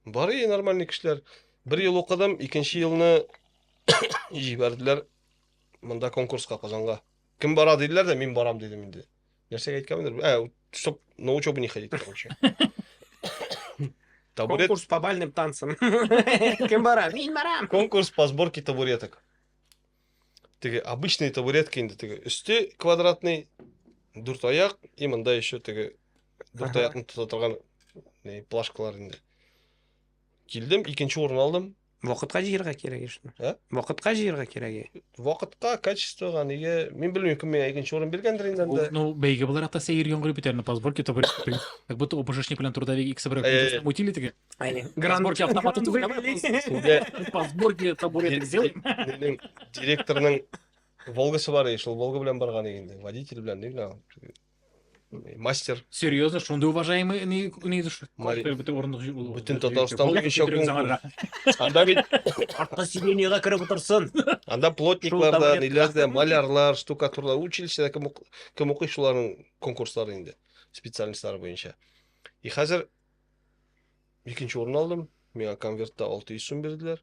бар и нормальный кешеләр. Бер ел укыдым, икенче елны җибәрделәр монда конкурска, Казанга. Кем бара диделәр дә, мин барам дидем инде. Нәрсәгә әйткәнмендер? Чтоб на учебу не ходить, короче. Табурет. Конкурс по бальным танцам. Кем бара? Мин барам. Конкурс по сборке табуреток. Теге обычные табуретки инде, теге өсте квадратный, дүрт аяк, и монда еще теге дүрт аякны тота торган плашкалар инде. Килдем, икенче урын алдым. Вакытка җыярга кирәк шуны. Ә? Вакытка җыярга кирәк. Вакытка, качествога, нигә? Мин белмим, кем миңа икенче урын биргәндер инде анда. Ну, бәйге буларак та сәер яңгырый бит әле, по сборке табуреток. Как будто ОБЖшник белән трудовик икесе бер конкурста мутили теге. Гран Сборки автомата түгел. По сборке табуреток сделаем. Минем директорның Волгасы бар, шул Волга белән барган инде. Водитель белән, ни белән. Мастер. Серьезно, шундый уважаемый не Бөтен Татарстан буенча конкурс. Анда бит арткы сиденьега кереп утырсын. Анда плотниклар да, ниләр дә, малярлар, штукатурлар, училищеда кем укый, шуларның конкурслары инде, специальностьлары буенча. И хәзер икенче урын алдым. Миңа конвертта 600 сум бирделәр.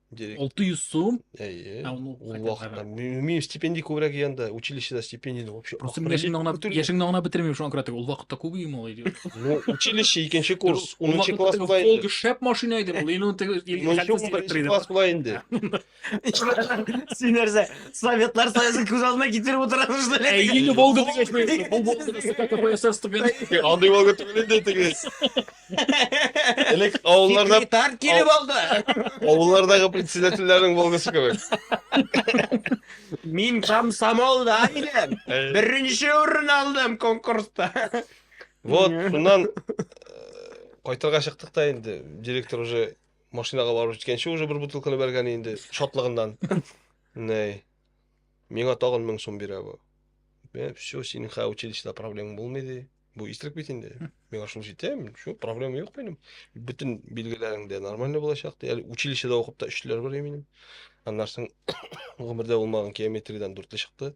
600 сум? Әйе. Ул вакытта минем стипендия күбрәк янда, училищеда стипендияне вообще. Просто мин яшеңне аңлап бетермим шуңа күрә, ул вакытта күп иде ул. Ну, училище икенче курс, 10 класс була инде. Волга шәп машина иде ул. Инде теге класс була инде. Син нәрсә, Советлар Союзын күз алдына китереп утырасың, что ли? Әйе, Волга дигәч, бу Волга ЦК КПСС түгел. Андый Волга түгел инде теге. Элек авылларда секретарь килеп алды. Авыллардагы председательләрнең Волгасы кебек. Мин комсомолда идем. Беренче урын алдым конкурста. Вот, шуннан кайтырга чыктык та инде. Директор уже машинага барып җиткәнче уже бер бутылканы бәргән инде шатлыгыннан. Ней. Миңа тагын 1000 сум бирә бу. Все, синең хә училищеда проблема булмый ди. Бу истрек бит инде. Миңа шул җитә, шул проблема юк минем. Бөтен билгеләрең дә нормально булачак ди. Әле училищеда укып та өчләр бар минем. Аннан соң гомердә булмаган геометриядән дүртле чыкты.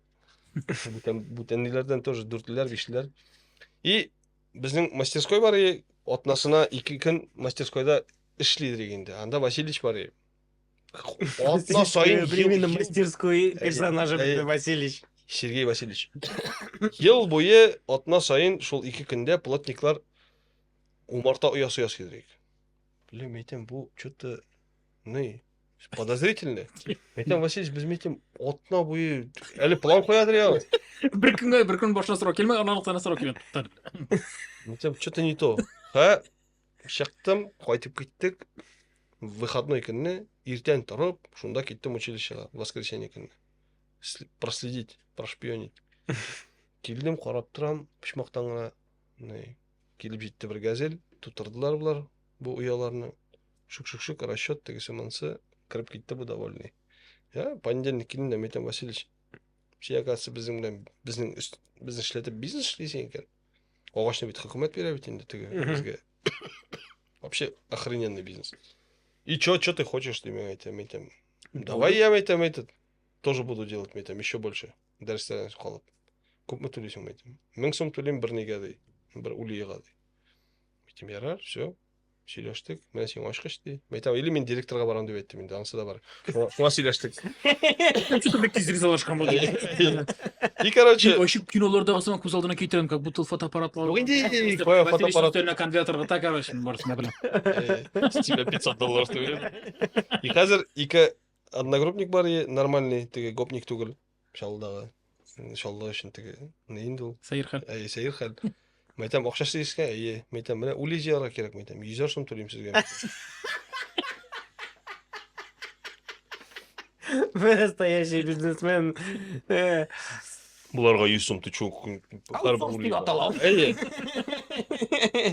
Бүтән бүтән ниләрдән тоже дүртлеләр, бишлеләр. И безнең мастерской бар, и атнасына 2 көн мастерскойда эшлидер инде. Анда Васильевич бар. И атна саен временно мастерской персонажы Васильевич. Сергей Васильевич. Ел буе атна саен шул 2 көндә плотниклар умарта оясы ясыйдыр. Блин, әйтәм, бу что-то не подозрительно. Әйтәм, Васильевич, без әйтәм, атна буе әле план куядыр я. Бер көнгә бер көн башына сорау килмәй, аннан соң сорау килә. Әйтәм, что-то не то. Ха, чыктым, кайтып киттек. Выходной көнне иртән торып, шунда киттем училищега, воскресенье көнне. Проследить, прошпионить. Килдем, карап торам, почмактан гына килеп җитте бер газель, тутырдылар болар бу ояларны. Шук-шук-шук, расчет тегесе монысы, кереп китте бу довольный. Я, понедельник килдем дә, әйтәм, Васильевич, син, оказывается, безнең белән, безнең безне эшләтеп бизнес эшлисең икән. Агачны бит хөкүмәт бирә бит инде теге безгә. Вообще охрененный бизнес. И чё, чё ты хочешь, ты миңа әйтәм, әйтәм. Давай я әйтәм, этот тоже буду делать, әйтәм, еще больше. Дәресләрдән калып. Күпме түлисең, әйтәм. 1000 сум түлим бер нигә ди, бер улига ди. Әйтәм, ярар, все. Сөйләштек. Менә сиңа ачкыч ди. Мин әйтәм, или мин директорга барам дип әйттем инде, анысы да бар. Шуңа сөйләштек. Что-то бик тиз ризалашкан булды. И, короче, Вообще кинолардагы сыман күз алдына китерәм, как будто фотоаппаратлар. Юк инде, кая фотоаппарат. Өстәленә конверт ыргыта, короче, барысын да беләм. С тебя 500 долларов түгел. И хәзер ике одногруппник бар, и нормальный, теге гопник түгел. Чаллыдагы. Чаллы өчен теге ни инде ул? Сәер хәл. Әйе, сәер хәл. Мин әйтәм, акча эшлисезгә? Әйе. Мин әйтәм, менә үле җыярга кирәк, мин әйтәм, йөзәр сум түлим сезгә. Вы настоящий бизнесмен. Буларга 100 сум ты чё? Аутсорс дип атала. Әйе.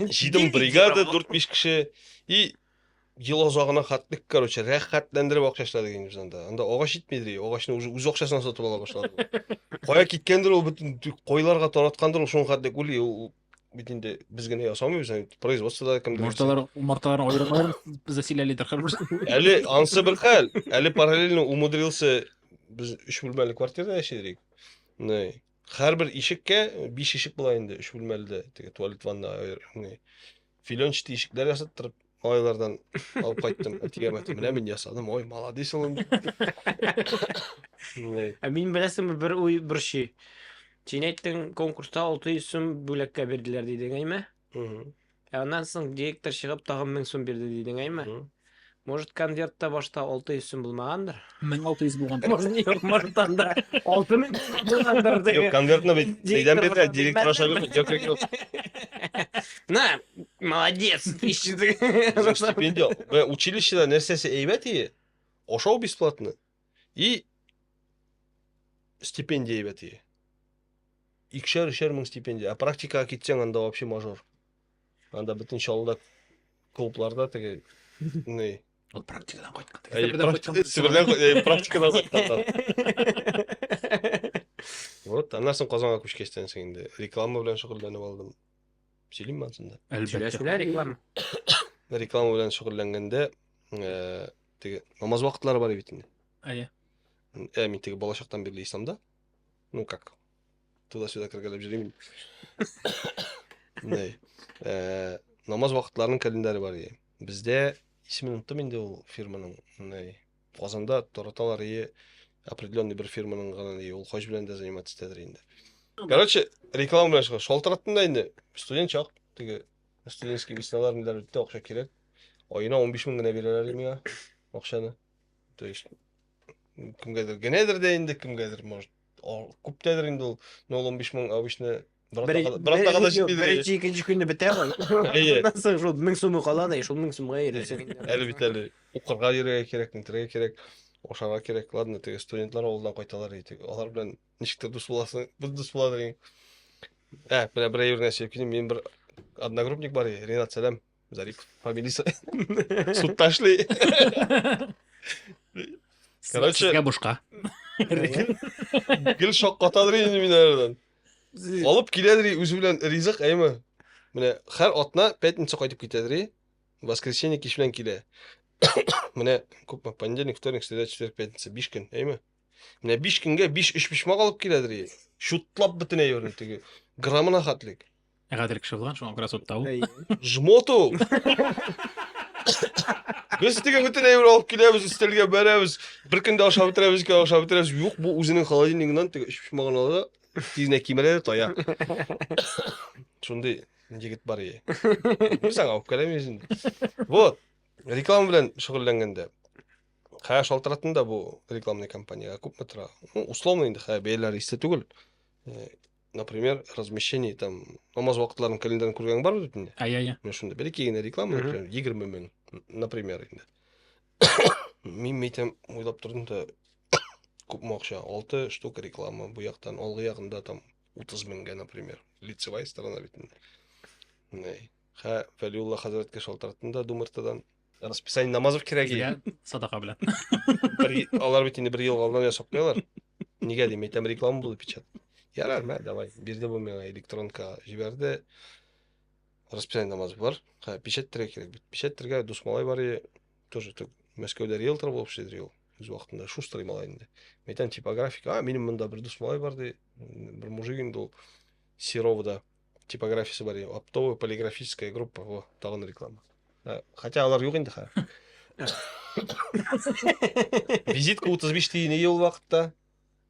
Җыйдым бригада, 4-5 кеше. И ел азагына хәтлек, короче, рәхәтләндереп акча эшләдек инде без анда. Анда агач җитмидер, агачны уже үз акчасына сатып ала башлады. Кая киткәндер ул бөтен койларга тараткандыр ул шуның хәтлек үли ул бит инде без генә ясамыйбыз, производствода кемдер. Умарталар, умарталарны аерым аерым заселяли һәрбер. Әле ансы бер хәл, әле параллельно умудрился без өч бүлмәле квартирада яши идек. Не, һәрбер ишеккә биш ишек була инде, өч бүлмәледә, теге туалет, ванна, не. Филенчатый ишекләр ясаттырып, малайлардан алып кайттым. Әтигә әйтәм, менә мин ясадым, ой, молодец улым. Ә мин беләсеңме, бер уй борчый. Син әйттең, конкурста 600 сум бүләккә бирделәр дидең, әйме? Ә аннан соң директор чыгып тагын 1000 сум бирде дидең, әйме? Может, конвертта башта 600 сум булмагандыр? 1600 булган. Может, юк, может, анда 6000 булгандыр. Юк, конвертны бит нидән бирде? Директор аша бирде. Юк, юк, юк. На, молодец. Стипендия. Училищеда нәрсәсе әйбәт ие? Ашау бесплатно. И стипендия әйбәт ие. Икешәр, өчәр мең стипендия. Ә практикага китсәң, анда вообще мажор. Анда бөтен Чаллыда клубларда теге ни. Ул практикадан кайткан. Себердән практикадан кайткан. Вот, аннан соң Казанга күчкәчтән соң инде реклама белән шөгыльләнеп алдым. Сөйлим ансын да. Әлбәттә. Сөйлә, реклама. Реклама белән шөгыльләнгәндә, теге намаз вакытлары бар бит инде. Әйе. Мин теге балачактан бирле исламда. Ну как, туда-сюда кергәләп йөрим. Ни, намаз вакытларының календаре бар ие. Бездә исемен оныттым инде ул фирманың. Ни, Казанда тараталар ие определенный бер фирманың гына ие, ул хаҗ белән дә заниматься итәдер инде. Короче, реклама белән чыга. Шалтыраттым да инде. Студент чак, теге студентский весналар ниләр бетте, акча кирәк. Аена 15 мең генә бирәләр миңа акчаны. То есть кемгәдер генәдер дә инде, кемгәдер, может, күптәдер инде ул, но ул 15 мең обычно бер атнага да җитмидер. Беренче, икенче көнне бетә ул. Әйе. Аннан соң шул 1000 сумы кала да, шул 1000 сумга йөрисең. Әле бит әле укырга йөрергә кирәк, нитәргә кирәк, ашарга кирәк. Ладно, теге студентлар авылдан кайталар, теге алар белән ничектер дус буласың, без дус була дигән. Менә бер әйбер генә сөйләп китим. Минем бер одногруппник бар, Ренат Сәлам. Зарипов фамилиясе. Судта эшли. Короче, Сезгә бушка. Гел шаккатадыр инде мин алардан. Алып киләдер үзе белән ризык, әйме? Менә һәр атна пятница кайтып китәдер, воскресенье кич белән килә. Менә күпме? Понедельник, вторник, среда, четверг, пятница, 5 көн, әйме? Менә 5 көнгә 5 өчпочмак алып киләдер. Чутлап бөтен әйберне теге граммына хәтлек. Гадел кеше булган, шуңа күрә судта ул. Жмот ул. Без теге бөтен әйбер алып киләбез, өстәлгә бәрәбез. Бер көндә ашап бетерәбез икән, ашап бетерәбез. Юк, бу үзенең холодильнигыннан теге өчпочмагын ала да, тиз генә кимерә дә тая. Шундый егет бар ие. Без аңа үпкәләмибез инде. Вот, реклама белән шөгыльләнгәндә Хә шалтыраттым да бу рекламный компанияга күпме тора? Ну, условно инде, хә бәяләр истә түгел. Например, размещение там намаз вакытларын календарен күргән бар бит инде. Әйе, әйе. Менә шунда бәләкәй генә реклама, например, 20 мең, например, инде. Мин әйтәм, уйлап тордым да, күпме акча? 6 штук реклама бу яктан, алгы ягында там 30 меңгә, например. Лицевая сторона бит инде. Ни. Хә, Вәлиулла хәзрәткә шалтыраттым да Думыртадан. Расписание намазов кирәк иде. Садака белән. Бер, алар бит инде бер ел алдан ясап куялар. Нигә дим, әйтәм, реклама булды печат. Ярар, мә, давай. Бирде бу миңа электронка җибәрде. Расписание намазов бар. Ха, печатьтергә кирәк бит. Печатьтергә дус малай бар иде. Тоже так Мәскәүдә риэлтор булып эшлидер ул. Үз вакытында шустрый малай инде. Әйтәм, типографика. А, минем монда бер дус малай бар ди. Бер мужик инде ул. Серовда типографиясе бар иде. Оптовая полиграфическая группа. Во, тагын реклама. Хотя алар юк инде хәзер. Визитка 35 тиен иде ул вакытта.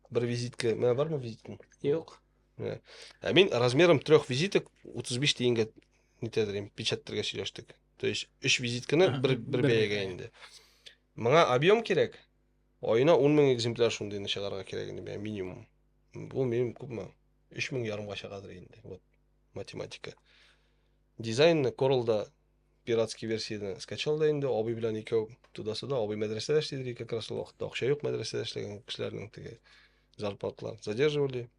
Бер визитка. Менә бармы визиткаң? Юк. Менә. Ә мин размером трех визиток 35 тиенгә нитәдер инде, печатьтергә сөйләштек. То есть өч визитканы бер бер бәягә бәягә. инде. Моңа объем кирәк. Аена 10 мең экземпляр шундыйны чыгарырга кирәк инде, менә минимум. Бу минем күпме? 3 мең ярымга чыгадыр инде. Вот математика. Дизайнны Corel-да пиратский версияне скачал да инде, абый белән икәү туда-сюда, абый мәдрәсәдә эшлидер как раз ул вакытта акча юк мәдрәсәдә эшләгән кешеләрнең теге зарплаталар задерживали.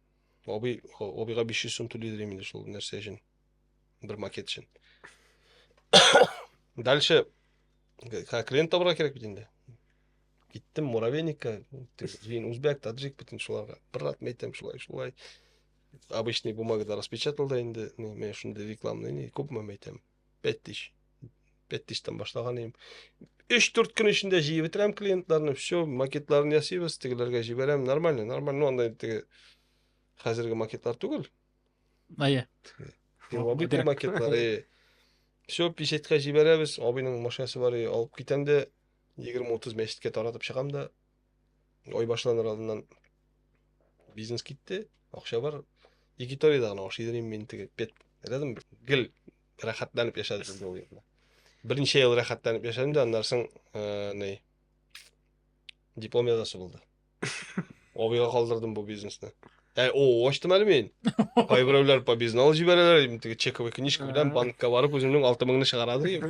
Абый, абыйга 500 сум түлидер инде шул нәрсә өчен. Бер макет өчен. Дальше клиент табырга кирәк бит инде. Киттем муравейникка, җыен үзбәк, таджик бөтен шуларга. Брат, мен әйтәм, шулай, шулай. Обычный бумагада распечатал да инде, мен шундый рекламный, не, күпме мен әйтәм? 5000. 5000-тан башлаган идем. 3-4 көн эчендә җыеп бетерәм клиентларны, все, макетларын ясыйбыз, тегеләргә җибәрәм, нормально, нормально. Ну, андай теге хәзерге макетлар түгел. Әйе. Первобытный макетлар, Все, печатька җибәрәбез, абыйның машинасы бар, алып китәм дә 20-30 мәчеткә таратып чыгам да, ай башланыр алдыннан бизнес китте, акча бар. Якиториядә гына ашыйдыр инде мин теге пет. Рядом гел рәхәтләнеп яшәдем инде ул елны. Берничә ел рәхәтләнеп яшәдем дә, аннан соң ни диплом язасы булды. Абыйга калдырдым бу бизнесны. Ә, о, ачтым әле мин. Кайберәүләр по безналу җибәрәләр, теге чековый книжка белән банкка барып үземнең 6000-ны чыгара дим.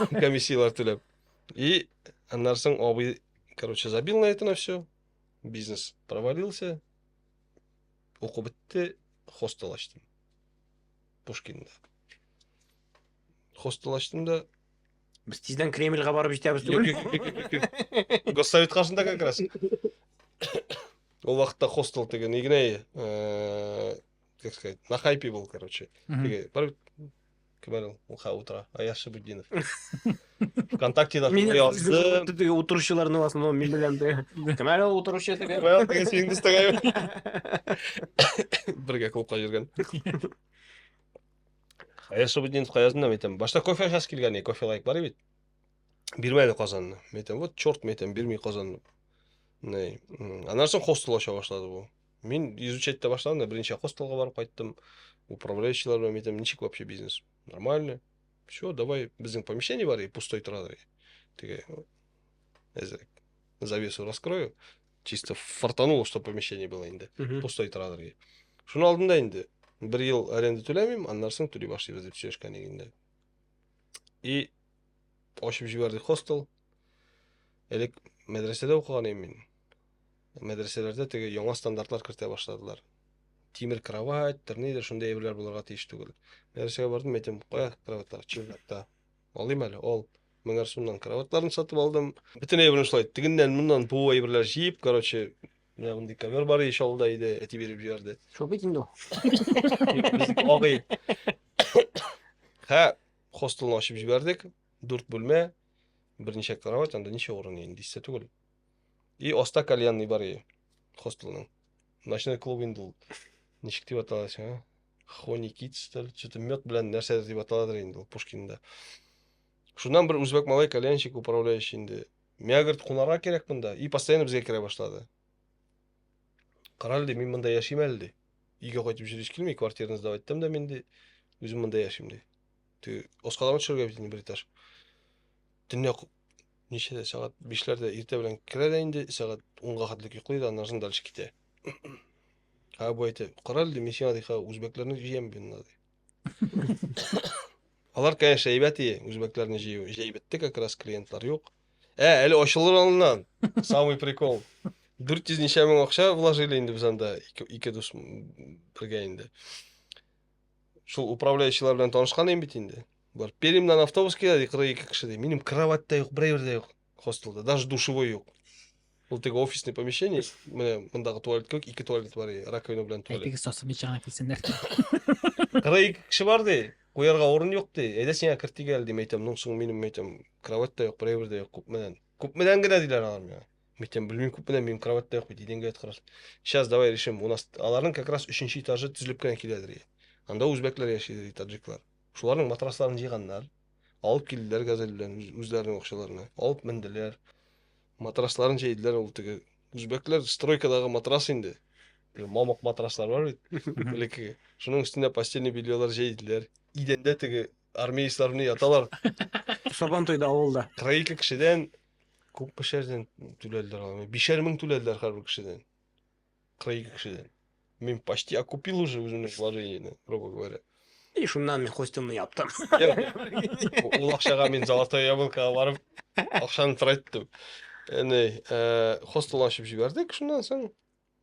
Комиссияләр түләп. И аннан соң абый, короче, забил на это на все. Бизнес провалился. Уку бетте, хостел ачтым. Пушкинда. Хостел ачтым да. Без тиздән Кремльгә барып җитәбез түгел. Юк, юк, юк, юк, юк. Госсовет каршында как раз. Ул вакытта хостел теге ни генә, как сказать, на хайпе был, короче. Теге, бар кем әле ул? Ул утыра. Аяз Шабутдинов. ВКонтактеда Мин язды. теге утыручыларны в основном мин беләм теге. Кем әле ул утыручы теге? Кем теге синең дустың Бергә клубка йөргән. Аяз Шабутдиновка яздым да, әйтәм. Башта кофе ашасы килгән, кофе лайк бар бит. Бирмәде Казанны. Мин әйтәм, вот черт, мин әйтәм, бирми Казанны. Не. Аннан соң хостел ача башлады бу. Мин изучать итә башладым да, берничә хостелга барып кайттым. Управляющийлар белән әйтәм, ничек вообще бизнес? Нормально. Все, давай, безнең помещение бар, и пустой тора. Теге, әзрәк завесу раскрою. Чисто фартануло, что помещение было инде. Пустой тора. Шуны алдым да инде. Бер ел аренда түләмим, аннан соң түли башлыйбыз дип сөйләшкән идек инде. И ачып җибәрдек хостел. Элек мәдрәсәдә укыган идем мин. Мәдрәсәләрдә теге яңа стандартлар кертә башладылар. Тимер кровать, нидер шундый әйберләр булырга тиеш түгел. Мәдрәсәгә бардым, әйтәм, кая кроватьлар? Чиратта. Алыйм әле, ал. Меңәр сумнан кроватьларын сатып алдым. Бөтен әйберне шулай тегеннән моннан бу әйберләр җыеп, короче, менә мондый ковер бар ич алда иде, әти биреп җибәрде. Шул бит инде ул. Безнеке агый. Һә, хостелны ачып җибәрдек. Дүрт бүлмә, берничә кровать, анда ничә урын инде истә түгел. И аста кальянный бар и хостелның. Ночной клуб инде ул. Ничек дип атала сиңа? Хони Китс, что-то мед белән нәрсәдер дип аталадыр инде ул Пушкинда. Шуннан бер үзбәк малай кальянщик управляющий инде. Миңа говорит, кунарга кирәк монда. И постоянно безгә керә башлады. Кара әле, мин монда яшим әле, ди. Өйгә кайтып йөрис килми, квартираны сдавать итәм дә мин, ди. Үзем монда яшим, ди. Теге Оскадан төшергә бит инде бер этаж. Төнлә ничәдә сәгать 5-ләрдә иртә белән керә дә инде, сәгать 10-га хәтлек йоклый да, аннан соң дальше китә. Ха, бу әйтә, кара әле, ди, мин сиңа, ди, ха, үзбәкләрне җыям мин монда, ди. Алар, конечно, әйбәт ие, үзбәкләрне җыю. Җәй бетте как раз, клиентлар юк. Ә, әле ачылыр алдыннан. Самый прикол. 400 ничә мең акча вложили инде без анда, ике дус бергә инде. Шул управляющийлар белән танышкан идем бит инде. Бар Пермьнан автобус килә, ди, 42 кеше ди. Минем кровать та юк, бер әйбер дә юк хостелда, даже душевой юк. Ул теге офисный помещение, менә мондагы туалет кебек ике туалет бар, раковина белән туалет. Әйтегез, сасып ничә генә килсеннәр. 42 кеше бар ди, куярга урын юк ди. Әйдә сиңа кертик әле ди, әйтәм, ну соң минем әйтәм, кровать та юк, бер әйбер дә юк, күпмедән. Күпмедән генә диләр алар миңа. Мин әйтәм, белмим күпмедән, минем кровать та юк бит, идәнгә яткырасың. Сейчас давай решим, у нас аларның как раз өченче этажы төзелеп кенә киләдер. Анда үзбәкләр яши, ди, таджиклар. Шуларның матрасларын җыйганнар. Алып килделәр газель белән үзләренең акчаларына. Алып менделәр. Матрасларын җәйделәр ул теге үзбәкләр стройкадагы матрас инде. Теге мамык матраслар бар бит. Элеккеге. Шуның өстенә постельный бельелар җәйделәр. Идәндә теге армеецлар менә яталар. Сабан туйда авылда. 42 кешедән күпмешәрдән түләделәр алар. 5 мең түләделәр һәрбер кешедән. 42 кешедән. Мин почти окупил уже үземнең вложениене, грубо говоря. И шуннан мин хостелны яптым. Ул акчага мин Золотое яблокога барып акчаны траттым. Әне, хостел ачып җибәрдек, шуннан соң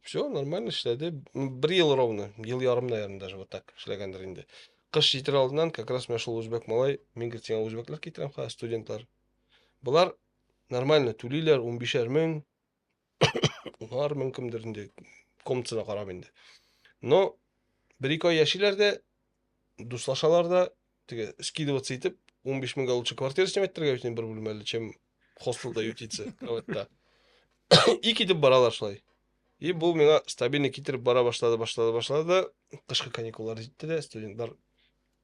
все нормально эшләде. Бер ел ровно, ел ярым, наверное, даже вот так эшләгәндер инде. Кыш җитер алдыннан как раз менә шул үзбәк малай, мин говорит, сиңа үзбәкләр китерәм, хәзер студентлар. Болар нормально түлиләр, 15 мең, 10 мең кемдер инде, комнатасына карап инде. Но бер-ике ай яшиләр дә, дуслашалар да, теге скидываться итеп, 15 меңгә лучше квартира снимать итәргә бит инде бер бүлмәле, чем хостелда ютиться кроватьта. И китеп баралар шулай. И бу миңа стабильно китереп бара башлады, башлады, башлады да, кышкы каникуллар җитте дә, студентлар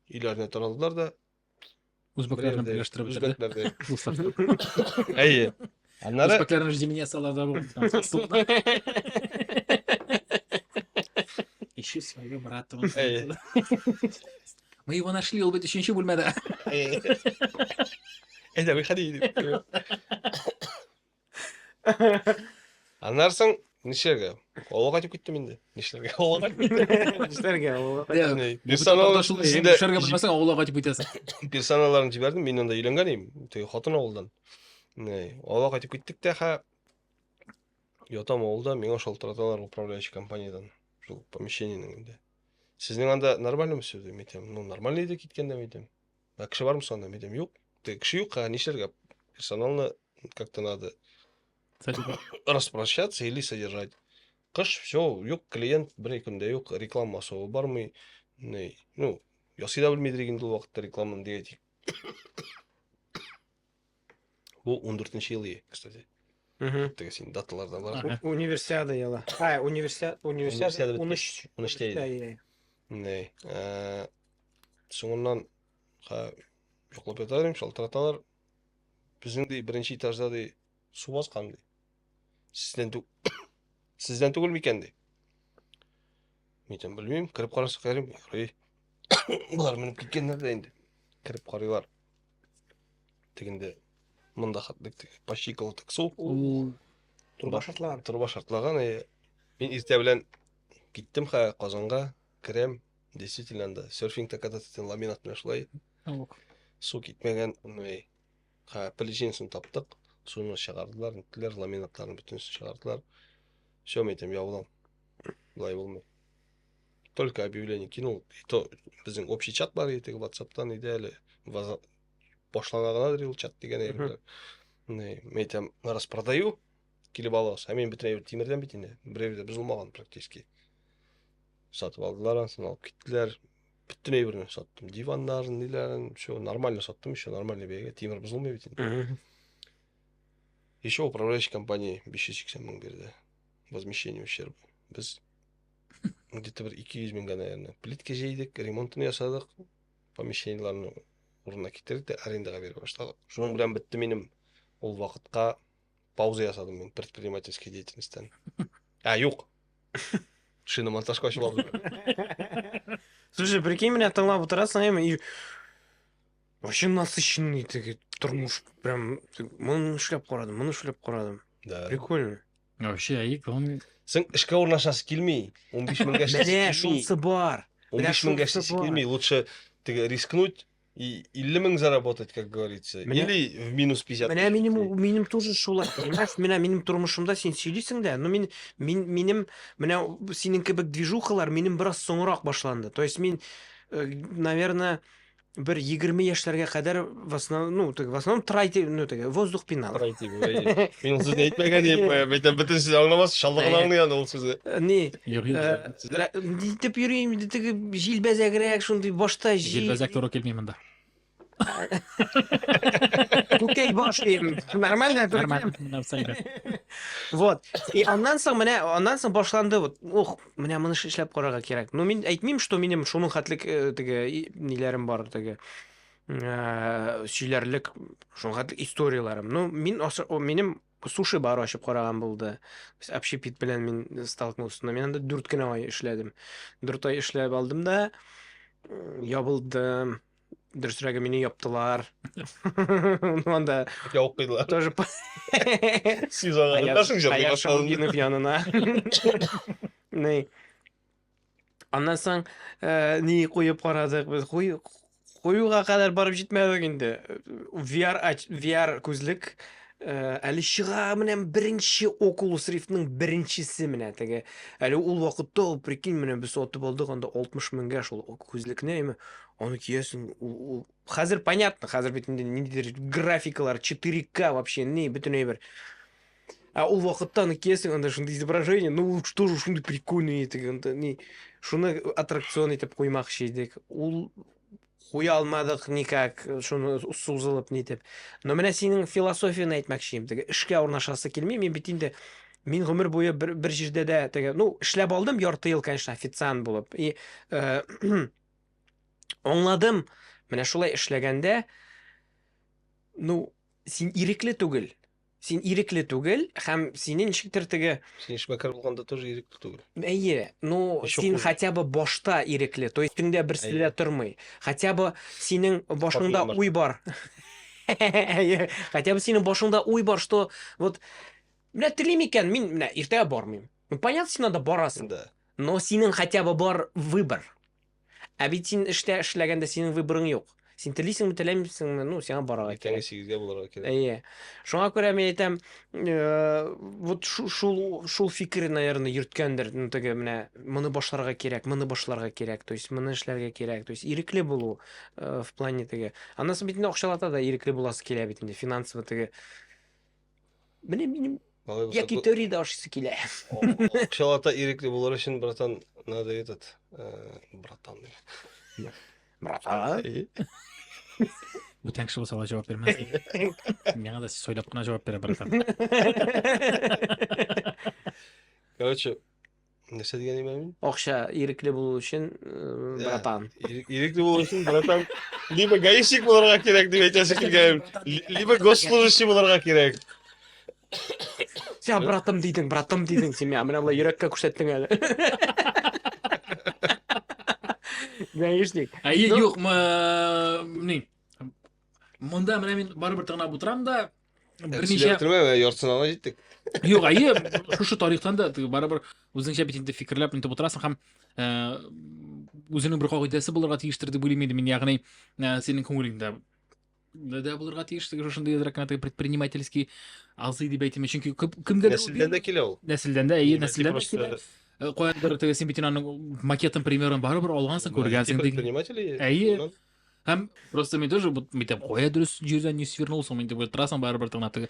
өйләренә таралдылар да. Үзбәкләрне берләштереп бетерде. Үзбәкләрдә. Дуслаштырып. Әйе. Аннары Үзбәкләрне жди меня салада бу. Ищу своего брата. Әйе. Мы его нашли, ул бит өченче бүлмәдә. Әйдә, выходи. Аннары соң нишләргә? Авылга кайтып киттем инде. Нишләргә? Авылга кайтып киттем. Нишләргә? Авылга Ни, Персонал эчендә Эшләргә белмәсәң, авылга кайтып китәсең. Персоналларын җибәрдем. Мин анда өйләнгән идем. Теге хатын авылдан. Ни, авылга кайтып киттек тә, ха. Ятам авылда, миңа шалтыраталар управляющий компаниядән. Шул помещениенең инде. Сезнең анда нормально все? Мин әйтәм, ну нормально иде киткәндә, мин әйтәм. Ә кеше бармы соң анда? Мин әйтәм, юк. Теге кеше юк, ә нишләргә? Персоналны как-то надо распрощаться или содержать. Кыш, все, юк, клиент бер көндә юк, реклама особо бармый. Не, ну, ясый да белмидер инде ул вакытта рекламаны дип әйтик. Бу 14 ел ие, кстати. Теге син даталарда бар. Ага. Универсиада елы. А, универсиада, универсиада Универсиада 13. 13-тә иде. иде. Не, соңыннан ха, йоклап ята идем, шалтыраталар. Безнең ди беренче этажда ди су баскан ди. Сездән түгел микән ди. Мин әйтәм, белмим, кереп карасак ярыйм. Ярый. Болар менеп киткәннәр дә инде. Кереп карыйлар. Тегендә монда хәтлек теге по щиколоток су. Ул Труба шартлаган. Труба шартлаган. И мин иртә белән киттем ха Казанга, керәм. Действительно анда серфингта кататься итәм, ламинат белән шулай. Ок. Су китмәгән, ой. Ха, причинасын таптык. Суны чыгардылар, ниттеләр, ламинатларын бөтенесен чыгардылар. Все, мин әйтәм, ябылам. Болай булмый. Только объявление кинул. И то безнең общий чат бар иде, теге WhatsApp'тан иде әле. Башлана гынадыр ул чат дигән әйберләр. Не, мин әйтәм, распродаю, килеп алыгыз. Ә мин бөтен әйбер тимердән бит инде. Бер әйбер дә бозылмаган практически. Сатып алдылар, ансын алып киттеләр. Бөтен әйберне саттым. Диваннарын, ниләрен, все нормально саттым, еще нормальный бәягә. Тимер бозылмый бит инде. Еще управляющий компания 580 мең бирде. Возмещение ущерба. Без где-то бер 200 меңгә, наверное, плитка җәйдек, ремонтын ясадык, помещениеләрне урынына китердек тә арендага бирә башладык. Шуның белән бетте минем ул вакытка пауза ясадым мин предпринимательской деятельностьтән. А, юк. Шиномонтажка ачып алдым. Слушай, прикинь, менә тыңлап утырасың, әйме, и вообще насыщенный теге тормыш, прям моны эшләп карадым, моны эшләп карадым. Да. Прикольно. Вообще, әйе, он Син эшкә урнашасы килми. 15 меңгә эшлисе Менә килми. шунысы бар. Менә 15 меңгә шунысы эшлисе бар. килми. Лучше теге рискнуть и 50 мең заработать, как говорится. Менә- Или в минус 50 Менә тысяч. минем минем тоже шулай, понимаешь? Менә минем тормышымда син сөйлисең дә, но мин мин минем менә синең кебек движухалар минем бераз соңрак башланды. То есть мин, наверное, бер 20 яшьләргә кадәр в основном, ну, теге, в основном трайте, ну, теге, воздух пинал. Пройти, бу, Мин ул сүзне әйтмәгән идем, әйтәм, бөтен сүз аңламас, шалды гына аңлый аны ул сүзне. Ни, Юк, юк. Нитеп йөрим, теге җилбәзәгрәк, шундый башта җил. Җилбәзәк туры килми монда. Күкәй баш ием. Нормально, туры Нормально, киләме? менә абсолютно. Вот. И аннан соң менә, аннан соң башланды вот. Ох, менә моны эшләп карарга кирәк. Ну, мин әйтмим, что минем шуның хәтлек теге ниләрем бар, теге. Сөйләрлек шуңа хәтле историяләрем. Ну, мин минем суши бар ачып караган булды. Общепит белән мин столкнулся. Но мин анда 4 кенә ай эшләдем. 4 ай эшләп алдым да ябылдым. Дөресрәге, мине яптылар. Ну, анда Ябып куйдылар. тоже Сезонга Аяк Шамгинов янына. Ни. Аннан соң э, ни куеп карадык без. Куй, куюга кадәр барып җитмәдек инде. VR, VR күзлек э, әле чыга менә беренче Oculus Rift'ның беренчесе менә теге. Әле ул вакытта ул прикинь менә без сатып алдык анда 60 меңгә шул күзлекне, әйме. Аны киясең, ул, ул хәзер понятно, хәзер бит инде ниндидер графикалар 4К вообще, ни бөтен әйбер. Ә ул вакытта аны киясең, анда шундый изображение, ну ул тоже шундый прикольный теге анда ни. Шуны аттракцион итеп куймакчы идек. Ул куя алмадык никак, шуны сузылып нитеп. Но менә синең философияне әйтмәкче идем. Теге эшкә урнашасы килми. Мин бит инде мин гомер буе бер, бер җирдә дә теге, ну, эшләп алдым ярты ел, конечно, официант булып. И э, аңладым, менә шулай эшләгәндә, ну, син ирекле түгел. Син ирекле түгел һәм сине ничектер теге Син эшмәкәр булганда тоже ирекле түгел. Әйе, ну Еще син хуже. хотя бы башта ирекле, то есть өстеңдә берсе дә Әйе. тормый. Хотя бы синең башыңда Хатының бар. уй бар. Әйе, хотя бы синең башыңда уй бар, что вот менә телим икән, мин менә иртәгә бармыйм. Ну понятно, син анда барасың. Да. Но синең хотя бы бар выбор. Ә бит син эштә эшләгәндә синең выборың юк. Син телисеңме, теләмисеңме, ну, сиңа барырга Иртәнге кирәк. 8-гә булырга кирәк. Әйе. Шуңа күрә мин әйтәм, э, вот шул шул фикер, наверное, йөрткәндер. Ну, теге менә моны башларга кирәк, моны башларга кирәк, то есть моны эшләргә кирәк, то есть ирекле булу э, в плане теге. Аннан соң бит инде акчалата да ирекле буласы килә бит инде, финансово теге. Менә минем Алай булса, яки төри дә ашыйсы килә. Акчалата ирекле булыр өчен, братан, надо этот, э, братан. Братан. Бүтән кеше булса алай җавап бирмәс. Миңа да сөйләп кына җавап бирә, братан. Короче, нәрсә дигән идем мин? Акча ирекле булу өчен, э, братан. Ирекле булу өчен, братан, либо гаишник булырга кирәк дип әйтәсе килгән, либо госслужащий булырга кирәк. Син братым дидең, братым дидең син миңа. Менә болай йөрәккә күрсәттең әле. Гаишник. Әйе, юк, ни. Монда менә мин барыбер тыңлап утырам да, берничә бетермә, яртысына гына җиттек. Юк, әйе, шушы тарихтан да теге барыбер үзеңчә бит инде фикерләп нитеп утырасың һәм э, үзенең бер кагыйдәсе булырга тиештер дип уйлыйм инде мин, ягъни э, синең күңелеңдә дә булырга тиеш теге шушындый әзрәк кенә теге предпринимательский азый дип әйтим, чөнки кемгәдер Нәселдән дә килә ул. Нәселдән дә, әйе, нәселдән дә килә. Э, каяндыр теге син бит аның макетын примерын барыбер алгансың, күргәнсең диген. Предприниматели. Әйе. Һәм просто мин тоже вот мин кая дөрес җирдән не свернул соң мин дип торасың барыбер тыңлап теге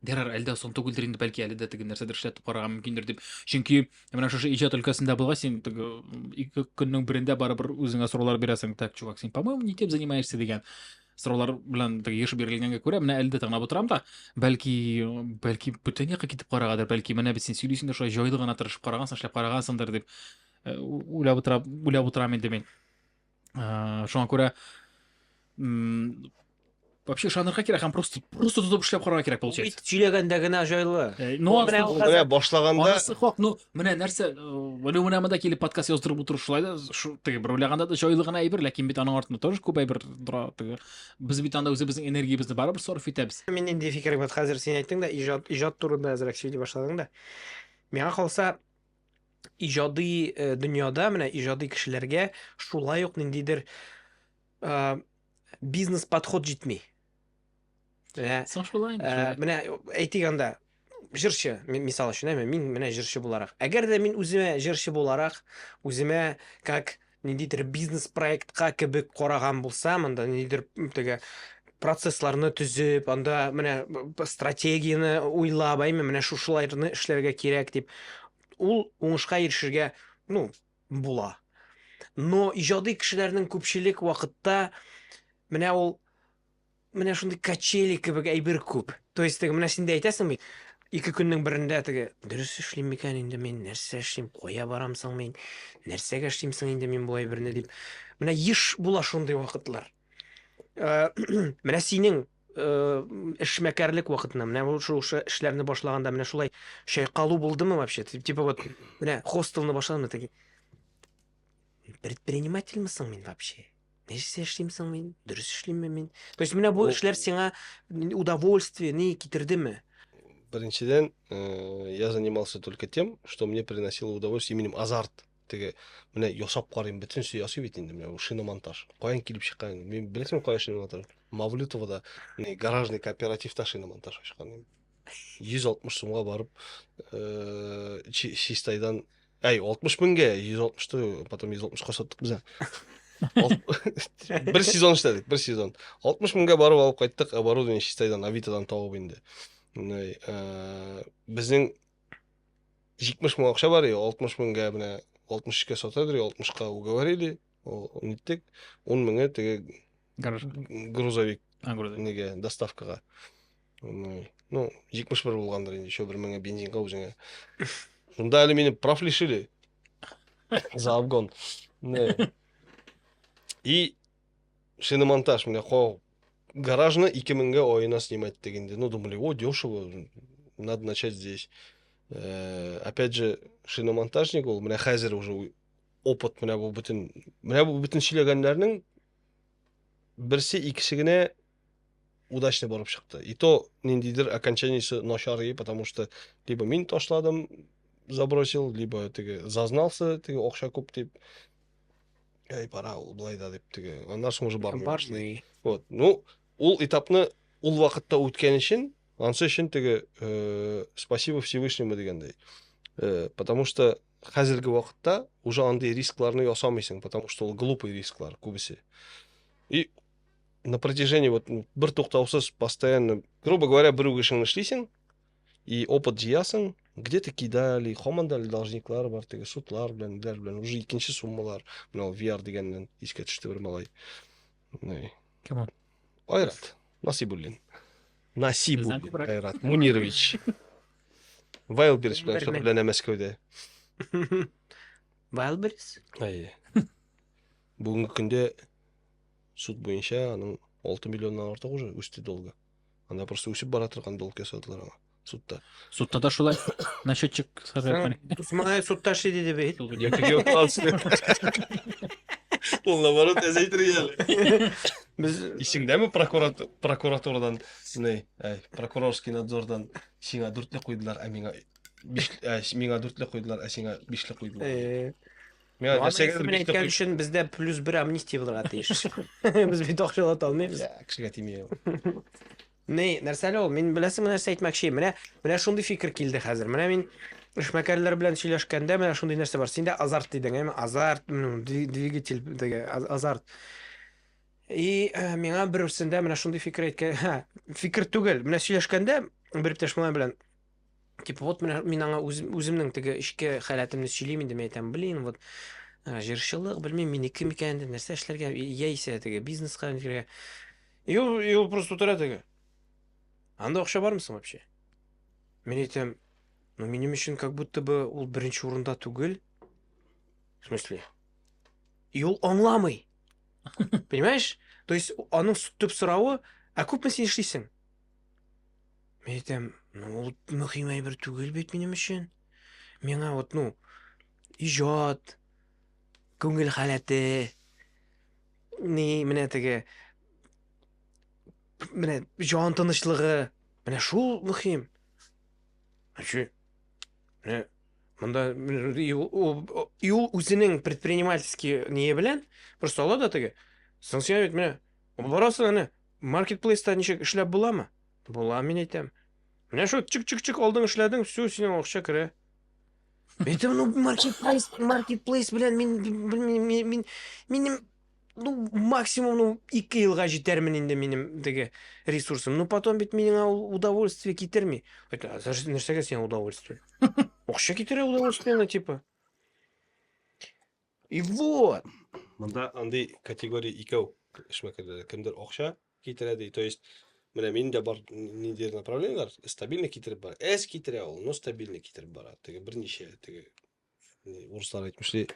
ярар әле дә соң түгелдер инде бәлки әле дә теге нәрсәдер эшләтеп карарга мөмкиндер дип чөнки менә шушы иҗат өлкәсендә булгач син теге ике көннең берендә барыбер үзеңә сораулар бирәсең так чувак син по-моему не тем занимаешься дигән сораулар белән теге еш бирелгәнгә күрә менә әле дә тыңлап утырам да бәлки бәлки бүтән якка китеп карагадыр бәлки менә бит син сөйлисең дә шулай җайлы гына тырышып карагансың эшләп карагансыңдыр дип э, уйлап утырам уйлап утырам инде мин Шуңа күрә вообще ышанырга кирәк һәм просто просто тотып эшләп карарга кирәк получается. Бит сөйләгәндә генә җайлы. Э, ну, менә менә башлаганда анысы хак, ну, менә нәрсә, менә менә монда килеп подкаст яздырып утыру шулай да, шу теге бер уйлаганда да җайлы гына әйбер, ләкин бит аның артында тоже күп әйбер тора, теге. Без бит анда үзебезнең энергиябезне барыбер сарыф итәбез. Мин нинди фикер бар, хәзер син әйттең дә, иҗат иҗат турында әзрәк сөйли башладың да. Миңа калса, иҗади э, дөньяда менә иҗади кешеләргә шулай ук ниндидер э, бизнес подход җитми. Менә, Соң шулай инде. Э, менә әйтик анда җырчы, мисал өчен, әйме, мин менә җырчы буларак. Әгәр дә мин үземә җырчы буларак, үземә как ниндидер бизнес проектка кебек караган булсам, анда ниндидер теге процессларны төзеп, анда менә стратегияне уйлап, әйме, менә шушыларны эшләргә кирәк дип, ул уңышка ирешергә, ну, була. Но иҗади кешеләрнең күпчелек вакытта менә ул менә шундый качели кебек әйбер күп. То есть теге менә син дә әйтәсең бит, ике көннең берендә теге дөрес эшлим микән инде мин, нәрсә эшлим, кая барам соң мин, нәрсәгә эшлим соң инде мин бу әйберне дип. Менә еш була шундый вакытлар. Менә синең эшмәкәрлек вакытында, менә бу шушы эшләрне башлаганда менә шулай чайкалу булдымы вообще? Типа вот менә хостелны башладым, теге предпринимательмы соң мин вообще? Нәрсә эшлим соң мин? Дөрес эшлимме мин? То есть менә бу эшләр сиңа удовольствие ни китердеме? Беренчедән, я занимался только тем, что мне приносило удовольствие, минем азарт. Теге менә ясап карыйм, бөтенесе ясый бит инде, менә бу шиномонтаж. Каян килеп чыккан? Мин беләсеңме кая шиномонтаж? Мавлютовода, не, гаражный кооперативта шиномонтаж ачкан идем. 160 сумга барып, Чистайдан, әй, 60 меңгә, 160-ты, потом 160-ка саттык без. Бер сезон эшләдек, бер сезон. 60 меңгә барып алып кайттык, оборудование Чистайдан, Авитодан табып инде. Безнең 70 мең акча бар, 60 меңгә менә 63-кә сатадыр, 60-ка уговорили, ниттек, 10 меңе теге гараж. Грузовик. А, грузовик. Неге, доставкага. Ну, 71 булгандыр инде, еще бер меңе бензинга үзеңә. Шунда әле мине прав лишили. За обгон. И шиномонтаж менә гаражны 2000-гә аена снимать иттек инде. Ну, думали, о, дешево, надо начать здесь. Опять же, шиномонтажник ул, менә хәзер уже опыт менә бу бөтен сөйләгәннәрнең берсе, икесе генә удачно барып чыкты. И то ниндидер окончаниесе начар, потому что либо мин ташладым, забросил, либо теге зазнался, теге акча күп дип. Әй, пора ул былай да дип теге. Аннан соң уже бармый. Бармый. Вот. Ну, ул этапны ул вакытта үткән өчен, ансы өчен теге спасибо Всевышнему дигәндәй. Потому что хәзерге вакытта уже андый рискларны ясамыйсың, потому что ул глупый рисклар күбесе. И на протяжении вот бер туктаусыз постоянно, грубо говоря, бер үк эшеңне эшлисең, и опыт җыясың, где-то кидали, һаман да әле должниклар бар, теге судлар белән, ниләр белән, уже икенче суммалар. Менә ул VR дигәннән искә төште бер малай. Кем ул? Айрат Насибуллин. Насибуллин Айрат Мунирович. Wildberries белән шөгыльләнә Мәскәүдә. Wildberries? Әйе. Бүгенге көндә суд буенча аның 6 миллионнан артык уже үсте долгы. Анда просто үсеп бара торган долг ясадылар аңа судта. Судта да шулай. На счетчик. Малай судта эшли диде бит. Ул наоборот әзәйтер әле. Без исеңдәме прокуратурадан, не, әй, прокурорский надзордан сиңа дүртле куйдылар, ә миңа биш, миңа дүртле куйдылар, ә сиңа бишле куйдылар. Миңа нәрсәгәдер бишле әйткән өчен бездә плюс бер амнистия булырга тиеш. Без бит акчалата алмыйбыз. Кешегә тими. Не, нәрсә әле ул? Мин беләсеңме нәрсә әйтмәкче? Менә шундый фикер килде хәзер. Менә мин эшмәкәрләр белән сөйләшкәндә менә шундый нәрсә бар. Син дә азарт дидең, әйме? Азарт, двигатель теге азарт. И миңа берсендә менә шундый фикер әйткән, ха, фикер түгел. Менә сөйләшкәндә бер иптәш малай белән типа вот менә мин аңа үземнең теге эчке халәтемне сөйлим инде, мин әйтәм, блин, вот җырчылык, белмим, минеке микән инде, нәрсә эшләргә, яисә теге бизнеска керергә. И ул просто утыра теге. Анда акча бармы соң вообще? Мин әйтәм, ну минем өчен как будто бы ул беренче урында түгел. В смысле? И ул аңламый. Понимаешь? То есть аның төп соравы, ә күпме син эшлисең? Мин әйтәм, ну ул мөһим әйбер түгел бит минем өчен. Миңа вот, ну, иҗат, күңел халәте, ни, менә теге, менә җан тынычлыгы, менә шул мөһим. Ә менә монда и ул үзенең предпринимательский ние белән просто ала да теге. Соң син бит менә барасың әнә маркетплейста ничек эшләп буламы? Була, мин әйтәм. Менә шул чик-чик-чик алдың эшләдең, все, синең акча керә. Мин әйтәм, ну маркетплейс белән мин белмим, мин минем ну максимум ну 2 елга җитәрмен инде минем теге ресурсым. Ну потом бит миңа ул удовольствие китерми. Әйтә, нәрсәгә сиңа удовольствие? Акча китерә удовольствиене типа. И вот. Монда андый категория икәү эшмәкәрләр. Кемдер акча китерә ди. То есть менә миндә бар ниндидер направлениеләр стабильно китереп бара. Әз китерә ул, но стабильно китереп бара. Теге берничә теге урыслар әйтмешли,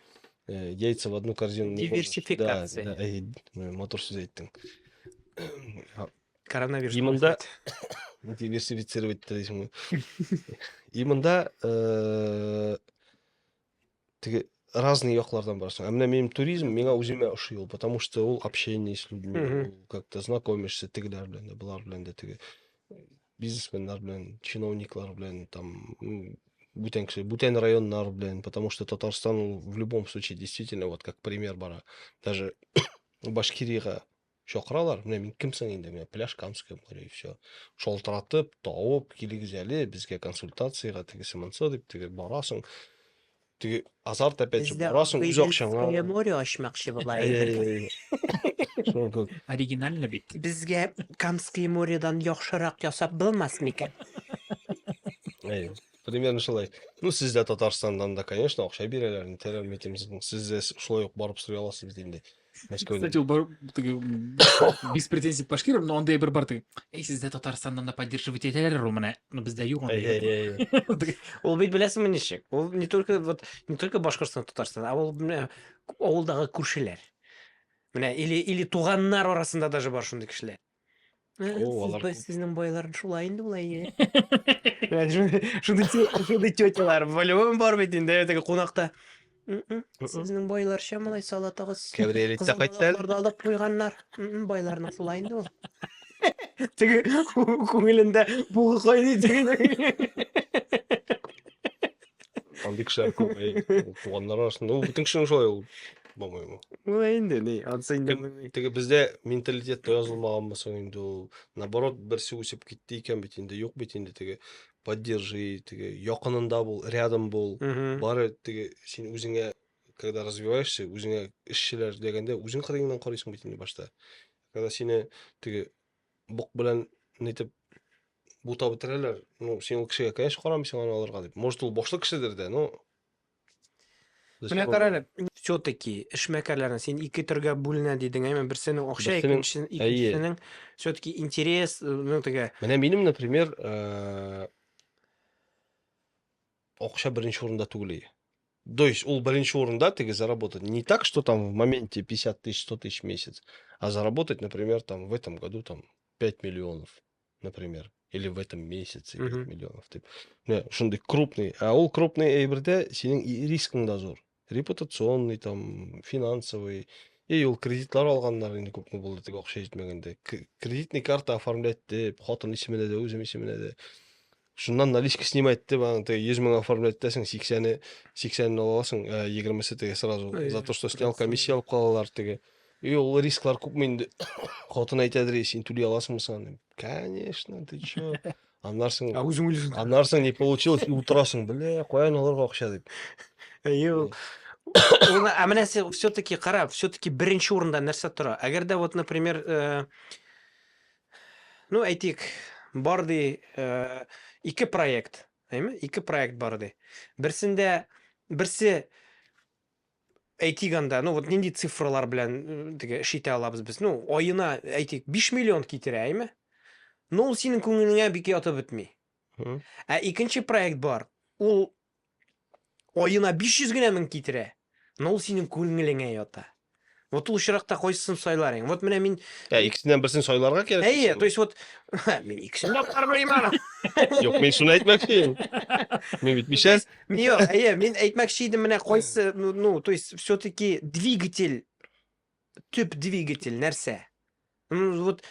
яйца в одну корзину не. Диверсификация. Да, да, матур сүз әйттең. Коронавирус. И монда диверсифицировать дисеңме? И монда теге разный яклардан барасың. Ә менә минем туризм миңа үземә ошый ул, потому что ул общение с людьми, ул как-то знакомишься тегеләр белән дә, болар белән дә, теге бизнесменнар белән, чиновниклар белән, там бүтән кеше, бүтән районнар белән, потому что Татарстан ул в любом случае действительно вот как пример бара. Даже Башкириягә чакыралар. Менә мин кем соң инде? Менә пляж Камское море и все. Шалтыратып, табып, килегез әле безгә консультациягә, тегесе монсы дип, теге барасың. Теге азарт опять же барасың үз акчаңа. Море ачмакчы була. Шуның кебек. Оригинально бит. Безгә Камское моредан яхшырак ясап булмас микән? Әйе. Примерно шулай. Ну, сез дә Татарстаннан да, конечно, акча бирәләр, нитәләр, мәйтәм, сез дә шулай ук барып сорый аласыз бит инде. Мәскәүдән. Кстати, ул бар теге без претензий к башкирам, но андый бер бар теге. Эй, сездә Татарстаннан да поддерживать итәләр ул менә. Но бездә юк андый. Әй, әй, әй. Теге, Ул бит беләсеңме ничек? Ул не только вот не только Башкортстан, Татарстан, а ул менә авылдагы күршеләр. Менә или туганнар арасында даже бар шундый кешеләр. О, алар күп. Сезнең байлар шулай инде болай. Менә шундый тетялар по-любому бар бит инде теге кунакта. Сезнең байларча малай салатыгыз. Кабриолетта кайтты әле. Кызыл алып куйганнар. Байларның шулай инде ул. Теге күңелендә бугы кайный теге. Андый кешеләр күп, әй, ул туганнар арасында. Ул бөтен кешенең шулай ул, по-моему. Ул инде ни, ансы инде. Теге бездә менталитетта язылмаганмы соң инде ул. Наоборот, берсе үсеп китте икән бит инде, юк бит инде теге поддержи, теге якынында бул, рядом бул. Бары теге син үзеңә, когда развиваешься, үзеңә эшчеләр дигәндә, үзең кырыеңнан карыйсың бит инде башта. Когда сине теге бук белән нитеп бутап бетерәләр, ну, син ул кешегә, конечно, карамыйсың аны алырга дип. Может, ул башлы кешедер дә, но Менә кара әле, все-таки эшмәкәрләрне син ике төргә бүленә дидең, әйме? Берсенең акча, Берсенең- әйе. икенчесенең все-таки интерес, ну, теге. Менә минем, например, акча беренче урында түгел иде. То есть ул беренче урында теге заработать не так, что там в моменте 50 тысяч, 100 тысяч в месяц, а заработать, например, там в этом году там 5 миллионов, например, или в этом месяце 5 миллионов. Дип. Менә шундый крупный. Ә ул крупный әйбердә синең и рискың да зур. Репутационный, там, финансовый. И ул кредитлар алганнар инде күпме булды теге акча җитмәгәндә. Кредитный карта оформлять дип, хатын исеменә дә, үзем исеменә дә. Шуннан наличка снимать дип, аны теге 100 мең оформлять итәсең, 80-не ала аласың, ә 20-се теге сразу за то, что снял, комиссия алып калалар теге. И ул рисклар күпме инде. Хатын әйтәдер, син түли аласыңмы соң? Конечно, ты чё? Аннарсың, Ә үзең уйлыйсың. аннарсың не получилось, и утырасың, бля, каян алырга акча дип. Әйе, ул. Ул, ә менә син все-таки кара, все-таки беренче урында нәрсә тора? Әгәр дә вот, например, ну, әйтик, бар ди, ике проект, әйме? Ике проект бар ди. Берсендә, берсе әйтик анда, ну вот нинди цифралар белән теге эш итә алабыз без? Ну, аена әйтик 5 миллион китерә, әйме? Но ул синең күңелеңә бик ятып бетми. Ә икенче проект бар. Ул аена 500 генә мең китерә. Но ул синең күңелеңә ята. Вот ул очракта кайсысын сайлар идең? Вот менә мин Ә, икесеннән берсен сайларга кирәк. Әйе, то есть вот мин икесен дә бармыйм аны. Юк, мин шуны әйтмәкче идем. Мин бит мишәр. Юк, әйе, мин әйтмәкче идем менә кайсы, ну, то есть все-таки двигатель, төп двигатель нәрсә? Ну, вот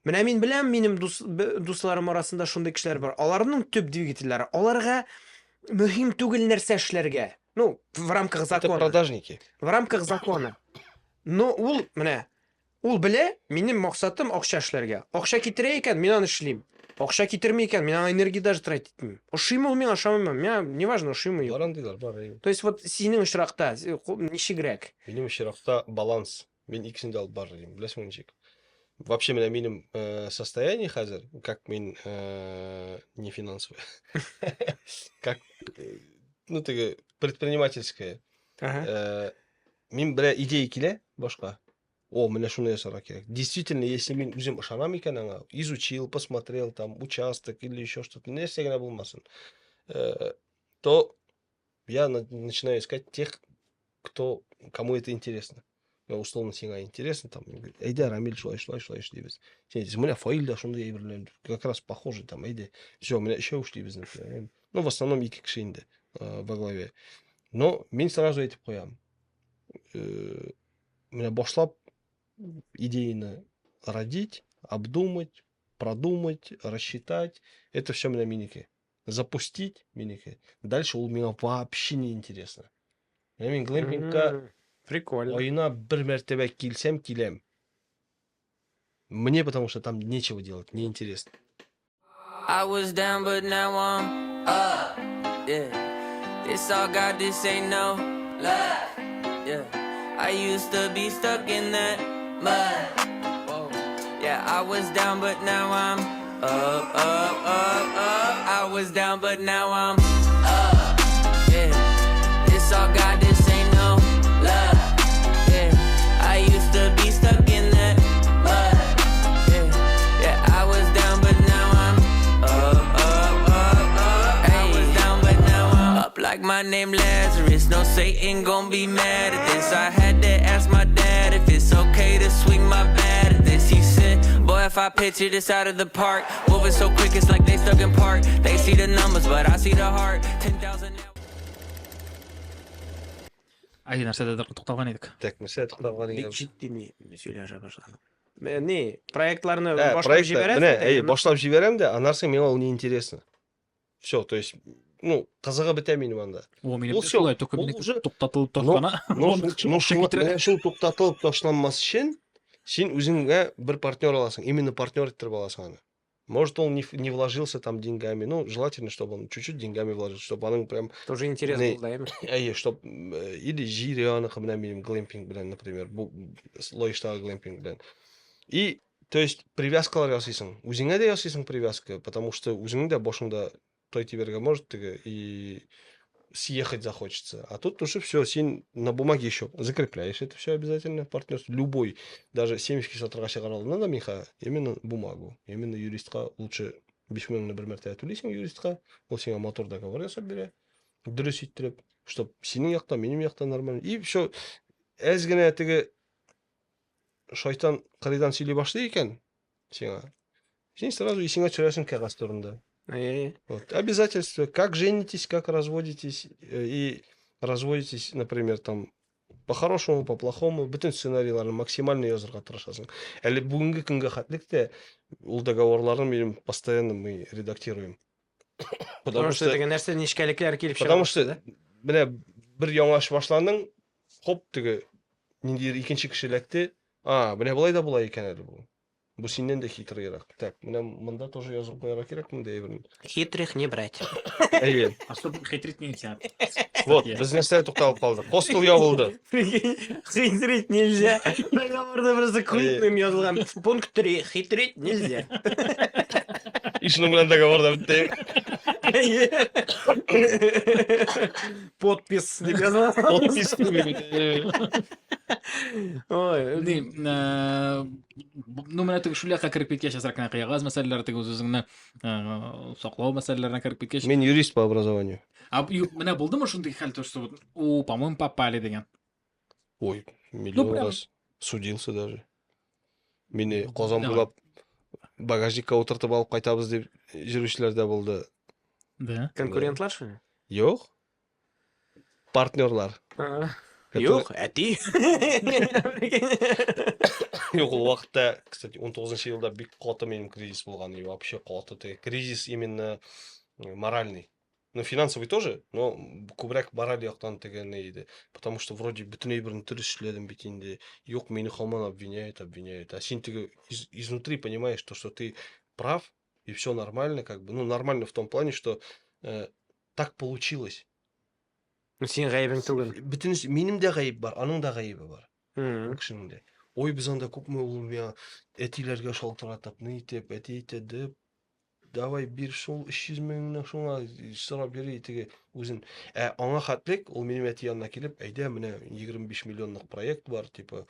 менә мин беләм, минем дусларым арасында шундый кешеләр бар. Аларның төп двигательләре, аларга мөһим түгел нәрсә эшләргә. Ну, в рамках Это закона. продажники. В рамках закона. Но ул менә ул белә, минем максатым акча эшләргә. Акча китерә икән, мин аны эшлим. Акча китерми икән, мин аңа энергия даже тратить итмим. Ошыймы ул миңа, ошамыймы? Миңа неважно, ошыймы юк. Бар андыйлар, бар. Әйе. То есть вот синең очракта ничегрәк? Минем очракта баланс. Мин икесен дә алып барыр идем. Беләсеңме ничек? Вообще менә минем состояние хәзер, как мин не финансовый, как, ну, теге предпринимательское. Мин берәр идея килә башка. О, менә шуны ясарга кирәк. Действительно, если мин үзем ышанам икән аңа, изучил, посмотрел там участок или еще что-то, нәрсә генә булмасын, то я начинаю искать тех, кому это интересно. Условно сиңа интересно, там, әйдә, Рамиль, шулай, шулай, шулай эшлибез. Син әйтәсең, менә Фаил дә шундый әйбер белән как раз похожий, там, әйдә, все, менә өчәү эшлибез, например. Ну, в основном ике кеше инде во главе. Но мин сразу әйтеп куям. Менә башлап идеяны родить, обдумать, продумать, рассчитать, это все менә минеке. Запустить минеке. Дальше ул миңа вообще не интересно. Менә мин глэмпингка Прикольно. Аена бер мәртәбә килсәм, киләм. Мне потому что там нечего делать, неинтересно. I was down, but now I'm up. Yeah. This all God, this ain't no love. Yeah. I used to be stuck in that mud. Whoa. Yeah, I was down, but now I'm up, up, up, up. I was down, but now I'm up. Yeah. This all God, this ain't no love. Yeah. I used to be stuck in that mud. Yeah. Yeah, I was down, but now I'm up, up, up, up. I was down, but now I'm up. Like my name Lazarus. No Satan gon' be mad at this. I had to ask my dad if it's okay to swing my bat at this. He said, boy, if I picture this out of the park, moving so quick, it's like they stuck in park. They see the numbers, but I see the heart. 10,000 now. Ай, нәрсәдәдер тукталган идек. Так, нәрсә тукталган Бик идек? җитди ни сөйләшә башладың. Ни, проектларны Ә, башлап проектта, җибәрәсең менә, дә, әй, әмма- башлап җибәрәм дә, аннан соң миңа ул неинтересно. Все, то есть, ну, кызыгы бетә минем анда. О, минем Ул дә всё, шулай, только ул минеке уже- туктатылып Но- ташлана. Ну, Аны ну, шул, китерә. менә шул туктатылып ташланмас өчен, син үзеңә бер партнер аласың, именно партнер иттереп аласың аны. Может, он не вложился там деньгами, ну, желательно, чтобы он чуть-чуть деньгами вложился, чтобы аның прям, Тоже интерес Не. булды, әйме? әйе, чтоб, или җире аныкы белән минем глэмпинг белән, например, бу Лаештагы глэмпинг белән. И, то есть, привязкалар ясыйсың. Үзеңә дә ясыйсың привязка, потому что үзеңнең дә башыңда той тибәргә может теге, и съехать захочется. А тут уже все, син на бумаге еще закрепляешь это все обязательно, партнерство. Любой, даже семечки сатырга чыгара алдында да миха, именно бумагу, именно юристка лучше 5 меңне бер мәртәбә түлисең юристка, ул сиңа матур договор ясап бирә, дөрес иттереп, чтоб синең якта, минем якта нормально. И все, әз генә теге шайтан кырыйдан сөйли башлый икән сиңа, син сразу исеңә төшерәсең кәгазь турында. Әйе. Вот. Обязательства, как женитесь, как разводитесь, и разводитесь, например, там, по-хорошему, по-плохому, бөтен сценарийларны максимально язырга тырышасың. Әле бүгенге көнгә хәтлек тә ул договорларны минем постоянно мы редактируем. Потому Потому что что, теге нәрсә нечкәлекләр килеп чыга. потому что менә бер яңа эш башландың, хоп, теге ниндидер икенче кеше эләкте. А, менә болай да була икән әле бу. Бу синнән дә хитрыйрак. Так, менә монда тоже язып куярга кирәк монда әйберне. Хитрых не брать. Әйе. Особо хитрить нельзя. Вот, без нәрсәгә тукталып калдык. Хостел ябылды. Прикинь, хитрить нельзя. Договорда просто крупным язылган. Пункт 3. Хитрить нельзя. И шуның белән договор да бетте. Подпись дип язылган. Подпись. Ой, Ни, ну, менә теге шул якка кереп киткәч, әзрәк кенә кыягаз мәсьәләләре, теге үз-үзеңне саклау мәсьәләләренә кереп киткәч. Мин юрист по образованию. А юк, менә булдымы шундый хәл, то, что вот, о, по-моему, попали дигән. Ой, миллион Ну, прям. раз судился даже. Мине Казан Давай. буйлап багажникка утыртып алып кайтабыз дип йөрүчеләр дә булды. Да. конкурентлар шул. Юк. Партнерлар. Которые- Юк, әти. Юк, ул вакытта, кстати, 19 елда бик каты минем кризис булган, и вообще каты теге кризис именно моральный. Ну, финансовый тоже, но күбрәк мораль яктан теге ни иде. Потому что вроде бөтен әйберне дөрес эшләдем бит инде. Юк, мине һаман обвиняют, обвиняют. А син теге изнутри понимаешь, то, что ты прав, и все нормально, как бы. Ну, нормально в том плане, что так получилось. Ну, син гаебең түгел. Бөтенесе минем дә гаеп бар, аның да гаебе бар. Мгм. Кешенең дә. Ой, без анда күпме ул миңа әтиләргә шалтыратып, ни итеп, әти әйтә, дип, давай бир шул 300 меңне шуңа сорап йөри теге үзен. Ә аңа хәтлек ул минем әти янына килеп, әйдә, менә 25 миллионлык проект бар, типа,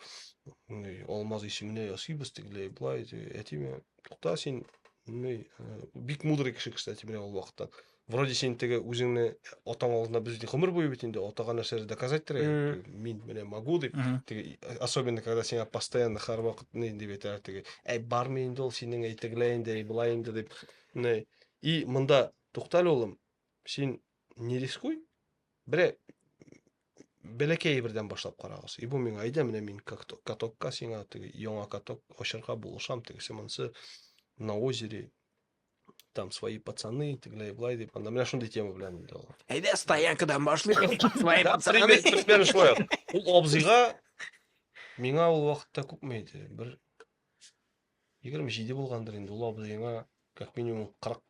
Алмаз исеменә ясыйбыз тегеләй, болай, әти миңа, тукта син, бик мудрый кеше, кстати, менә ул вакытта. Вроде син теге үзеңне атаң алдында без гомер буе бит инде атага нәрсәдер доказать итәргә Мгм. кирәк. Мин менә могу дип. Теге, особенно когда сиңа постоянно һәрвакыт ни дип әйтәләр теге, әй бармы инде ул синең, әй тегеләй инде, әй болай инде дип. Не. И монда туктале, улым, син не рискуй, берә бәләкәй бердән башлап карагыз. И бу миңа әйдә менә мин катокка сиңа теге яңа каток ачарга булышам, тегесе монысы на озере там свои пацаны, тегеләй болай дип, анда менә шундый тема белән инде ул. Әйдә, стоянкадан башлыйк. Свои Да, пацаны. Примерно шулай ук. Ул абзыйга миңа ул вакытта күпме иде? Бер 27 булгандыр инде. Ул абзыйга как минимум 40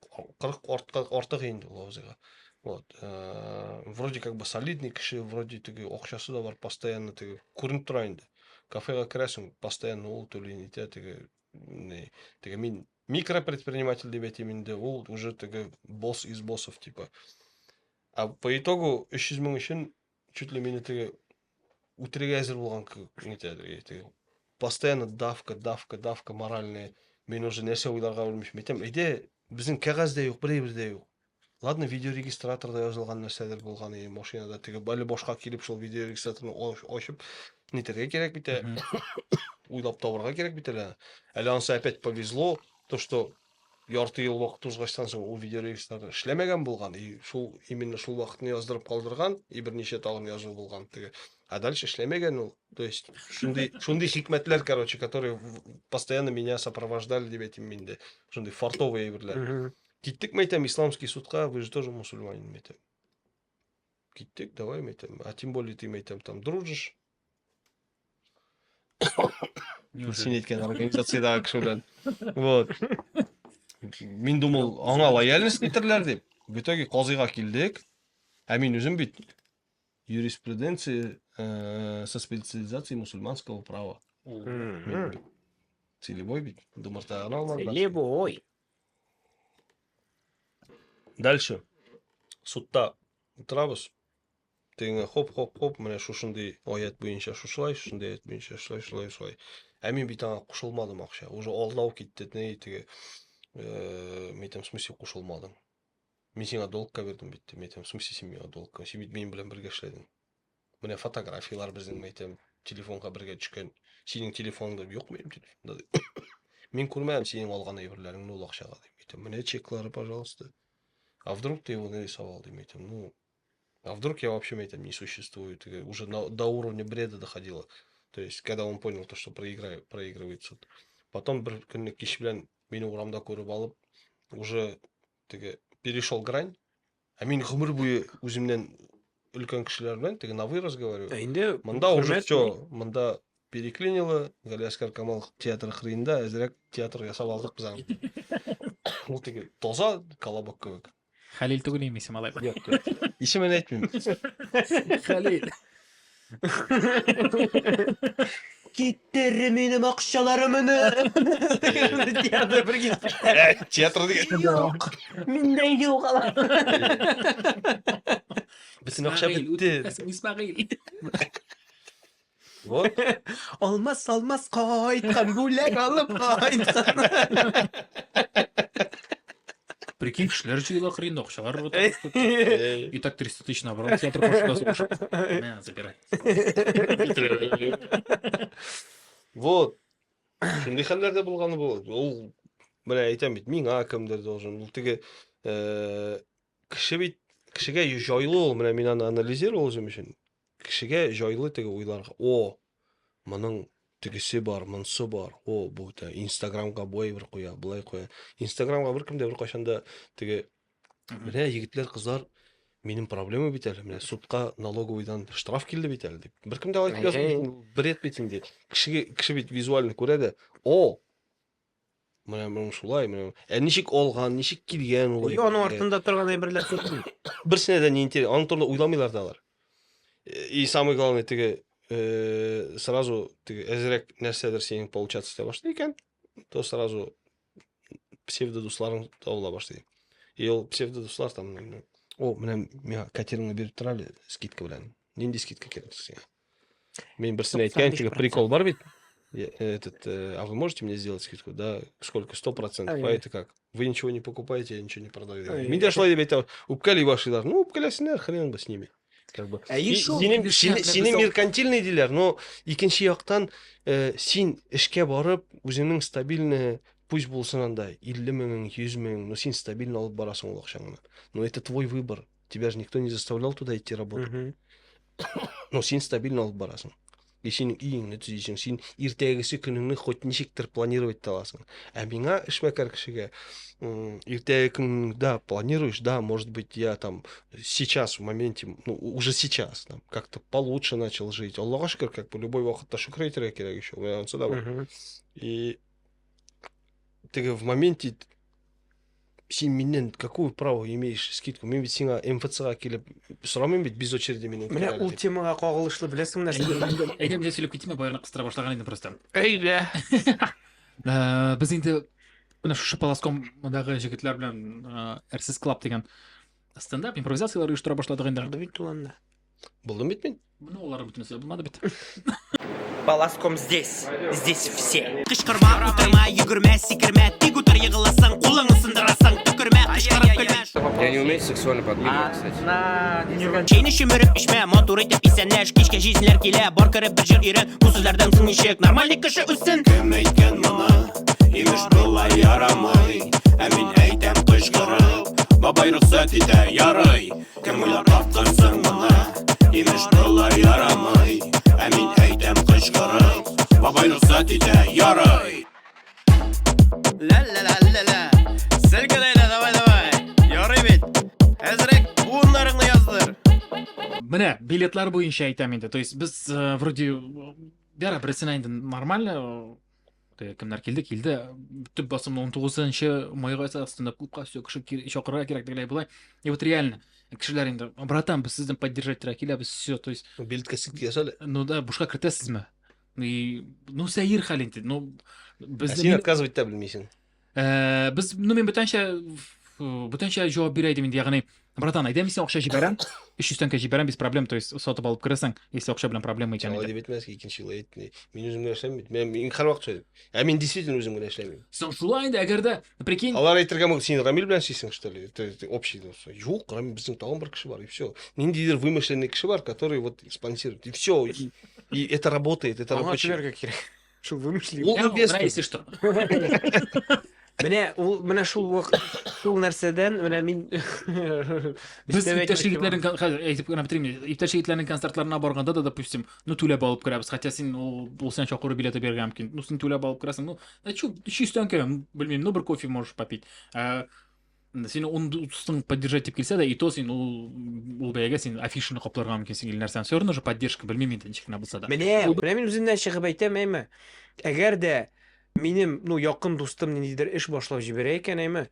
артка артык инде ул абзыйга. Вот. Вроде как бы солидный кеше, вроде теге акчасы да бар, постоянно теге күренеп тора инде. Кафега керәсең, постоянно ул түли нитә теге не, теге мин микропредприниматель дип әйтим инде, ул уже теге босс из боссов типа. А по итогу 300 мең өчен чуть ли мине теге үтерергә әзер булган кебек нитә теге. Постоянно давка, давка, давка моральная. Мин уже нәрсә уйларга белмим. Әйтәм, әйдә, безнең кәгазь дә юк, бер әйбер дә юк. Ладно, видеорегистраторда язылган нәрсәләр булган, и машинада теге әле башка килеп шул видеорегистраторны ачып нитәргә кирәк бит, уйлап табарга кирәк бит әле. Әле анысы опять повезло, то что ярты ел вакыт узгачтан соң ул видеорегистратор эшләмәгән булган, и шул именно шул вакытны яздырып калдырган, и берничә тагын язу булган теге. А дальше эшләмәгән ул. То есть шундый шундый хикмәтләр, короче, которые постоянно меня сопровождали дип әйтим мин дә. Шундый фартовый әйберләр. Киттек, мәйтәм, исламский судка, вы же тоже мусульманин, мәйтәм. Киттек, давай, мәйтәм. А тем более ты, мәйтәм, там дружишь. Син әйткән организациядәге кеше белән. Вот. Мин думал, аңа лояльность нитерләр дип. В итоге казыйга килдек. Ә мин үзем бит юриспруденция со специализацией мусульманского права. Мин бит целевой бит. Думарта гына алмадылар. Целевой. Дальше. Судта утырабыз. Тегеңә хоп-хоп-хоп, менә шушындый аят буенча шушылай, шушындый аят буенча шулай, шулай, шулай. Ә мин бит аңа кушылмадым акча. Уже алдау китте, ни теге. Мин әйтәм, в смысле кушылмадың? Мин сиңа долгка бирдем бит, мин әйтәм, в смысле син миңа долгка? Син бит минем белән бергә эшләдең. Менә фотографияләр безнең, мин әйтәм, телефонга бергә төшкән. Синең телефоныңда юк минем телефонда. Мин күрмәдем синең алган әйберләреңне ул акчага, дим. Әйтәм, менә чеклары, пожалуйста. А вдруг ты его нарисовал, дим, әйтәм, ну, а вдруг я вообще, әйтәм, не существую, теге, уже до уровня бреда доходило. То есть, когда он понял то, что проигрывает суд. Потом бер көнне кич белән мине урамда күреп алып, уже теге перешел грань. Ә мин гомер буе үземнән өлкән кешеләр белән теге на вы разговариваю. Ә инде Монда уже хөрмәт все, монда переклинило. Галиәскар Камал театры кырыенда әзрәк театр ясап алдык без аны. Ул теге таза колобок кебек. Хәлил түгел инде исеме алай. Юк, юк. Исемен әйтмим. Хәлил. Киттер минем акчаларымны. Театр бер китте. Театр дигән. Юк, миндә юк алар. Бөтен акча бетте. Исмәгыйль. Вот. Алмас алмас кайткан, бүләк алып кайткан. Прикинь, кешеләр җыела кырыенда акчалар ыргыта. И так 300 тысяч набрал, театр каршында сугышып. Мә, забирай. Вот. Шундый хәлләр дә булганы бу. Ул менә әйтәм бит, миңа кемдер должен. Ул теге кеше бит кешегә җайлы ул, менә мин аны анализировал үзем өчен. Кешегә җайлы теге уйларга. О, моның тегесе бар, монсы бар. О, бу та Инстаграмга бу әйбер куя, болай куя. Инстаграмга беркем дә беркайчан да теге менә егетләр, кызлар, минем проблема бит әле, менә судка налоговыйдан штраф килде бит әле дип. Беркем дә алай дип язмый, бред бит инде. Кешегә кеше бит визуально күрә дә, о, менә моның шулай, менә. Ә ничек алган, ничек килгән ул Аның әйбергә? артында торган әйберләр күп. Берсенә дә не интересно, аның турында уйламыйлар да алар. И самое главное, теге сразу теге әзрәк нәрсәдер синең получаться итә башлый икән, то сразу псевдодусларың табыла башлый. И ул псевдодуслар там, о, менә миңа катерыңны биреп тор әле скидка белән. Нинди скидка кирәк сиңа? Мин берсенә әйткән, теге 95%. прикол бар бит. Этот, а вы можете мне сделать скидку? Да, сколько? 100%. А это как? Вы ничего не покупаете, я ничего не продаю. Мин дә шулай дип әйтәм. Үпкәли башлыйлар. Ну, үпкәләсеннәр, хрен бы с ними. Как бы. Әйе шул. Сине меркантильный диләр, но икенче яктан син эшкә барып, үзеңнең стабильный, пусть булсын анда 50 меңең, 100 мең, но син стабильно алып барасың ул акчаңны. Но это твой выбор. Тебя же никто не заставлял туда идти работать. Но син стабильно алып барасың. И синең өеңне төзисең, син иртәгесе көнеңне хоть ничектер планировать итә аласың. Ә миңа эшмәкәр кешегә иртәге көн, да, планируешь, да, может быть, я там сейчас в моменте, ну, уже сейчас, там, как-то получше начал жить. Аллага шөкер, как бы любой вакытта шөкер әйтергә кирәк еще, анысы да бар. И теге в моменте син миннән какое право имеешь скидку? Мин бит сиңа МФЦга килеп сорамыйм бит без очереди миннән. Менә ул темага кагылышлы беләсеңме нәрсә? Әйдә, менә сөйләп китим, баягы кыстыра башлаган идем просто. Әйдә. Без инде менә шушы Полоскомдагы җегетләр белән Әрсез Клаб дигән стендап импровизацияләр оештыра башладык инде. Булды бит ул анда. Булдым бит мин. Ну, алар бөтенесе булмады бит. Полоском здесь. Здесь все. Кычкырма, утырма, йөгермә, сикермә, тик утыр егыласың, кулыңны сындырасың, төкермә, кычкырып көлмә. Я не умею сексуально подмигивать, кстати. Чәйне чөмереп эчмә, матур итеп исәнләш, кичкә җизниләр килә, бар кереп бер җыр өйрән, бу сүзләрдән соң ничек нормальный кеше үссен? Кем әйткән моны? Имеш болай ярамый. Ә мин әйтәм кычкырып, бабай рөхсәт итә, ярый. Кем уйлап тапкан соң моны? Имеш болай ярамый. Ә мин әйтәм кычкырып, бабай рөхсәт итә, ярый. Ла-ла-ла-ла-ла. Селкенәйлә, давай, давай. Ярый бит. Әзрәк буыннарыңны яздыр. Менә билетлар буенча әйтәм инде. То есть без вроде бәрә берсенә инде нормально кемнәр килде, килде. Төп басымны 19 майга стендап клубка все кеше чакырырга кирәк тегеләй болай. И вот реально кешеләр инде, братан, без сездән поддержать итәргә киләбез, все, то есть Билетка скидка яса әле. Ну да, бушка кертәсезме? И, ну, сәер хәл инде. Ну, без Ә син отказывать та белмисең. Без, ну, мин бүтәнчә җавап бирә идем инде, ягъни, братан, әйдә мин сиңа акча җибәрәм, 300 тәңкә җибәрәм, без проблем, то есть сатып алып керәсең, если акча белән проблема икән. Алай дип әйтмәс, икенче ел әйт. Мин үзем генә эшләмим бит. Мин һәрвакыт сөйлим. Ә мин действительно үзем генә эшләмим. Соң шулай инде, әгәр дә, прикинь. Алар әйтергә мөмкин, син Рамил белән эшлисең, что ли? Это общий. Юк, Рамил, безнең тагын бер кеше бар, и все. Ниндидер вымышленный кеше бар, который вот спонсирует. И все. И это работает, это Аңа рабочий. түләргә кирәк. Шул вымышленный. Ул инвестор. Если что. Менә ул менә шул вакыт шул нәрсәдән менә мин Без иптәш егетләрнең хәзер әйтеп кенә бетерим. Иптәш егетләрнең концертларына барганда да, допустим, ну түләп алып керәбез. Хотя син ул син чакыру билеты бирергә мөмкин. Ну син түләп алып керәсең. Ну, ә чё, 300 тәңкә, белмим, ну бер кофе можешь попить. Син ун дустың поддержать дип килсә дә, и то син ул бәягә син афишаны капларга мөмкинсең или нәрсәне. Все равно же поддержка, белмим инде, ничек кенә булса да. Менә, менә мин үземнән чыгып әйтәм, әйме. Әгәр дә минем, ну, якын дустым ниндидер эш башлап җибәрә икән, әйме.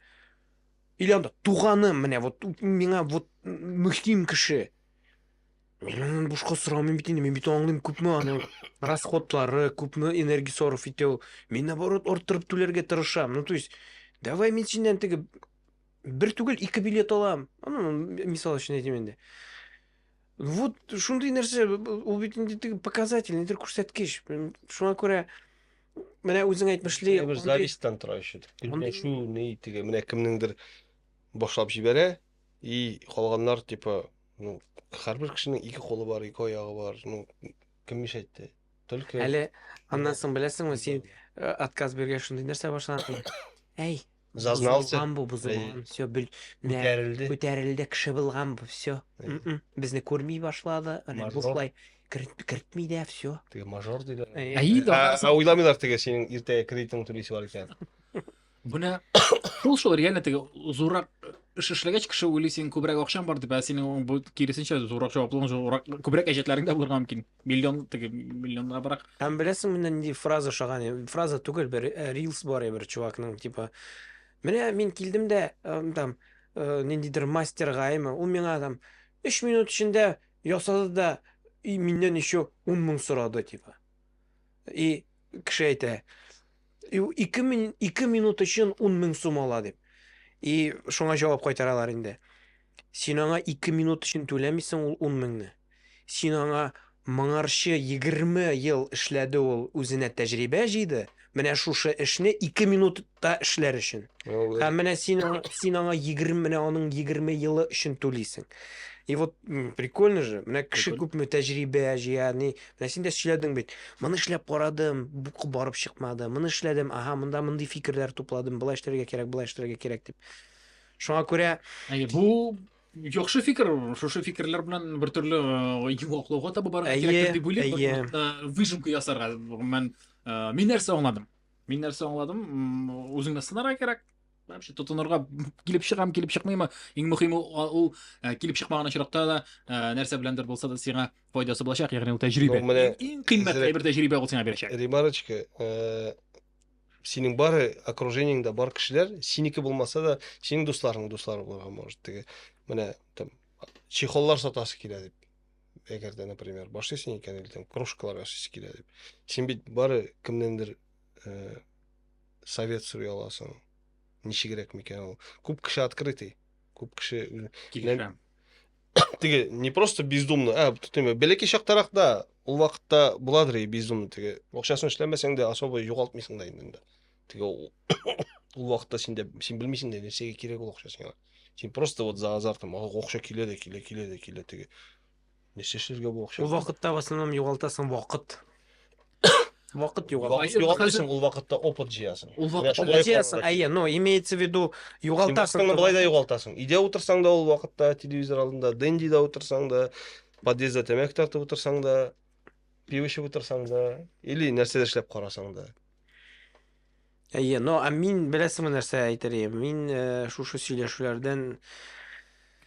Или анда туганым, менә вот миңа вот мөһим кеше. Мин аннан бушка сорамыйм бит инде, мин бит аңлыйм күпме аның расходлары, күпме энергия сарыф итә ул. Мин наоборот арттырып түләргә тырышам. Ну, то есть, давай мин синнән теге бер түгел, ике билет алам. Ну, мисал өчен әйтим инде. Вот шундый нәрсә, ул бит инде теге показатель, нидер күрсәткеч. Шуңа күрә менә үзең әйтмешли, бер зависттан тора еще. Көнләшү ни теге менә кемнеңдер башлап җибәрә, и калганнар типа, ну, һәрбер кешенең ике кулы бар, ике аягы бар, ну, кем мешает итте? Только Әле аннан соң беләсеңме, син отказ биргәч шундый нәрсә башлана. Әй, зазнался. Бозылган бу, бозылган. Все, бел, Күтәрелде. Күтәрелде, кеше булган бу, все. Безне күрми башлады. Әнә бушлай кертми дә, все. Теге мажор диләр. Әй, да. Ә уйламыйлар теге синең иртәгә кредитың түлисе бар икән. Менә шул реально теге зуррак эш эшләгәч кеше уйлый, синең күбрәк акчаң бар дип, ә синең бу киресенчә зуррак җаваплылыгың, зуррак күбрәк әҗәтләрең дә булырга мөмкин. Миллион теге миллионнабрак. Һәм беләсең менә нинди фраза ошаган, фраза түгел, бер рилс бар бер чувакның, типа, менә мин килдем дә, там, ниндидер мастерга, әйме, ул миңа там 3 минут эчендә ясады да, и миннән еще 10 мең сорады, типа. И кеше әйтә, и 2 минут өчен 10 мең сум ала дип. И шуңа җавап кайтаралар инде. Син аңа 2 минут өчен түләмисең ул 10 меңне. Син аңа Моңарчы 20 ел эшләде ул, үзенә тәҗрибә җыйды. Менә шушы эшне 2 минутта эшләр өчен. Һәм менә син аңа 20, менә аның 20 елы өчен түлисең. И вот прикольно же, менә кеше күпме тәҗрибә җыя, ни, менә син дә сөйләдең бит. Моны эшләп карадым, бу барып чыкмады. Моны эшләдем, ага, монда мондый фикерләр тупладым, болай эшләргә кирәк, болай эшләргә кирәк дип. Шуңа күрә Әйе, бу яхшы фикер, шушы фикерләр белән бер төрле йомгаклауга таба барырга кирәктер дип уйлыйм. Выжимка ясарга. Гомумән, мин нәрсә аңладым? Мин нәрсә аңладым? Үзеңне сынарга кирәк. Вообще тотынырга килеп чыгам, килеп чыкмыймы? Иң мөһиме ул килеп чыкмаган очракта да нәрсә беләндер булса да сиңа файдасы булачак, ягъни ул тәҗрибә. Иң кыйммәтле әйбер тәҗрибә ул сиңа бирәчәк. Ремарочка, синең бары окружениеңдә бар кешеләр, синеке булмаса да, синең дусларың дуслары булырга может. Теге менә там чехоллар сатасы килә дип. Әгәр дә, например, башлыйсың икән, или там кружкалар ясыйсы килә дип. Син бит бары кемнәндер совет сорый аласың. Ничегрәк микән ул? Күп кеше открытый. Күп кеше килешә. Теге не просто бездумно, а тотыйм, бәләкәй чактарак да ул вакытта буладыр и бездумно теге. Акчасын эшләмәсәң дә особо югалтмыйсың да инде. Теге ул вакытта син дә син белмисең дә нәрсәгә кирәк ул акча сиңа. Син просто вот за азартом, акча килә дә килә, килә дә килә теге. Нәрсә эшләргә бу акча? Ул вакытта в основном югалтасың вакыт. Вакыт югалтасың. Югалтасың, ул вакытта опыт җыясың. Ул вакытта опыт җыясың, әйе, но имеется в виду югалтасың. Син болай да югалтасың. Өйдә утырсаң да ул вакытта телевизор алдында, дендида утырсаң да, подъездда тәмәке тартып утырсаң да, пиво эчеп утырсаң да, или нәрсәдә эшләп карасаң да. Әйе, но а мин беләсеңме нәрсә әйтер идем? Мин шушы сөйләшүләрдән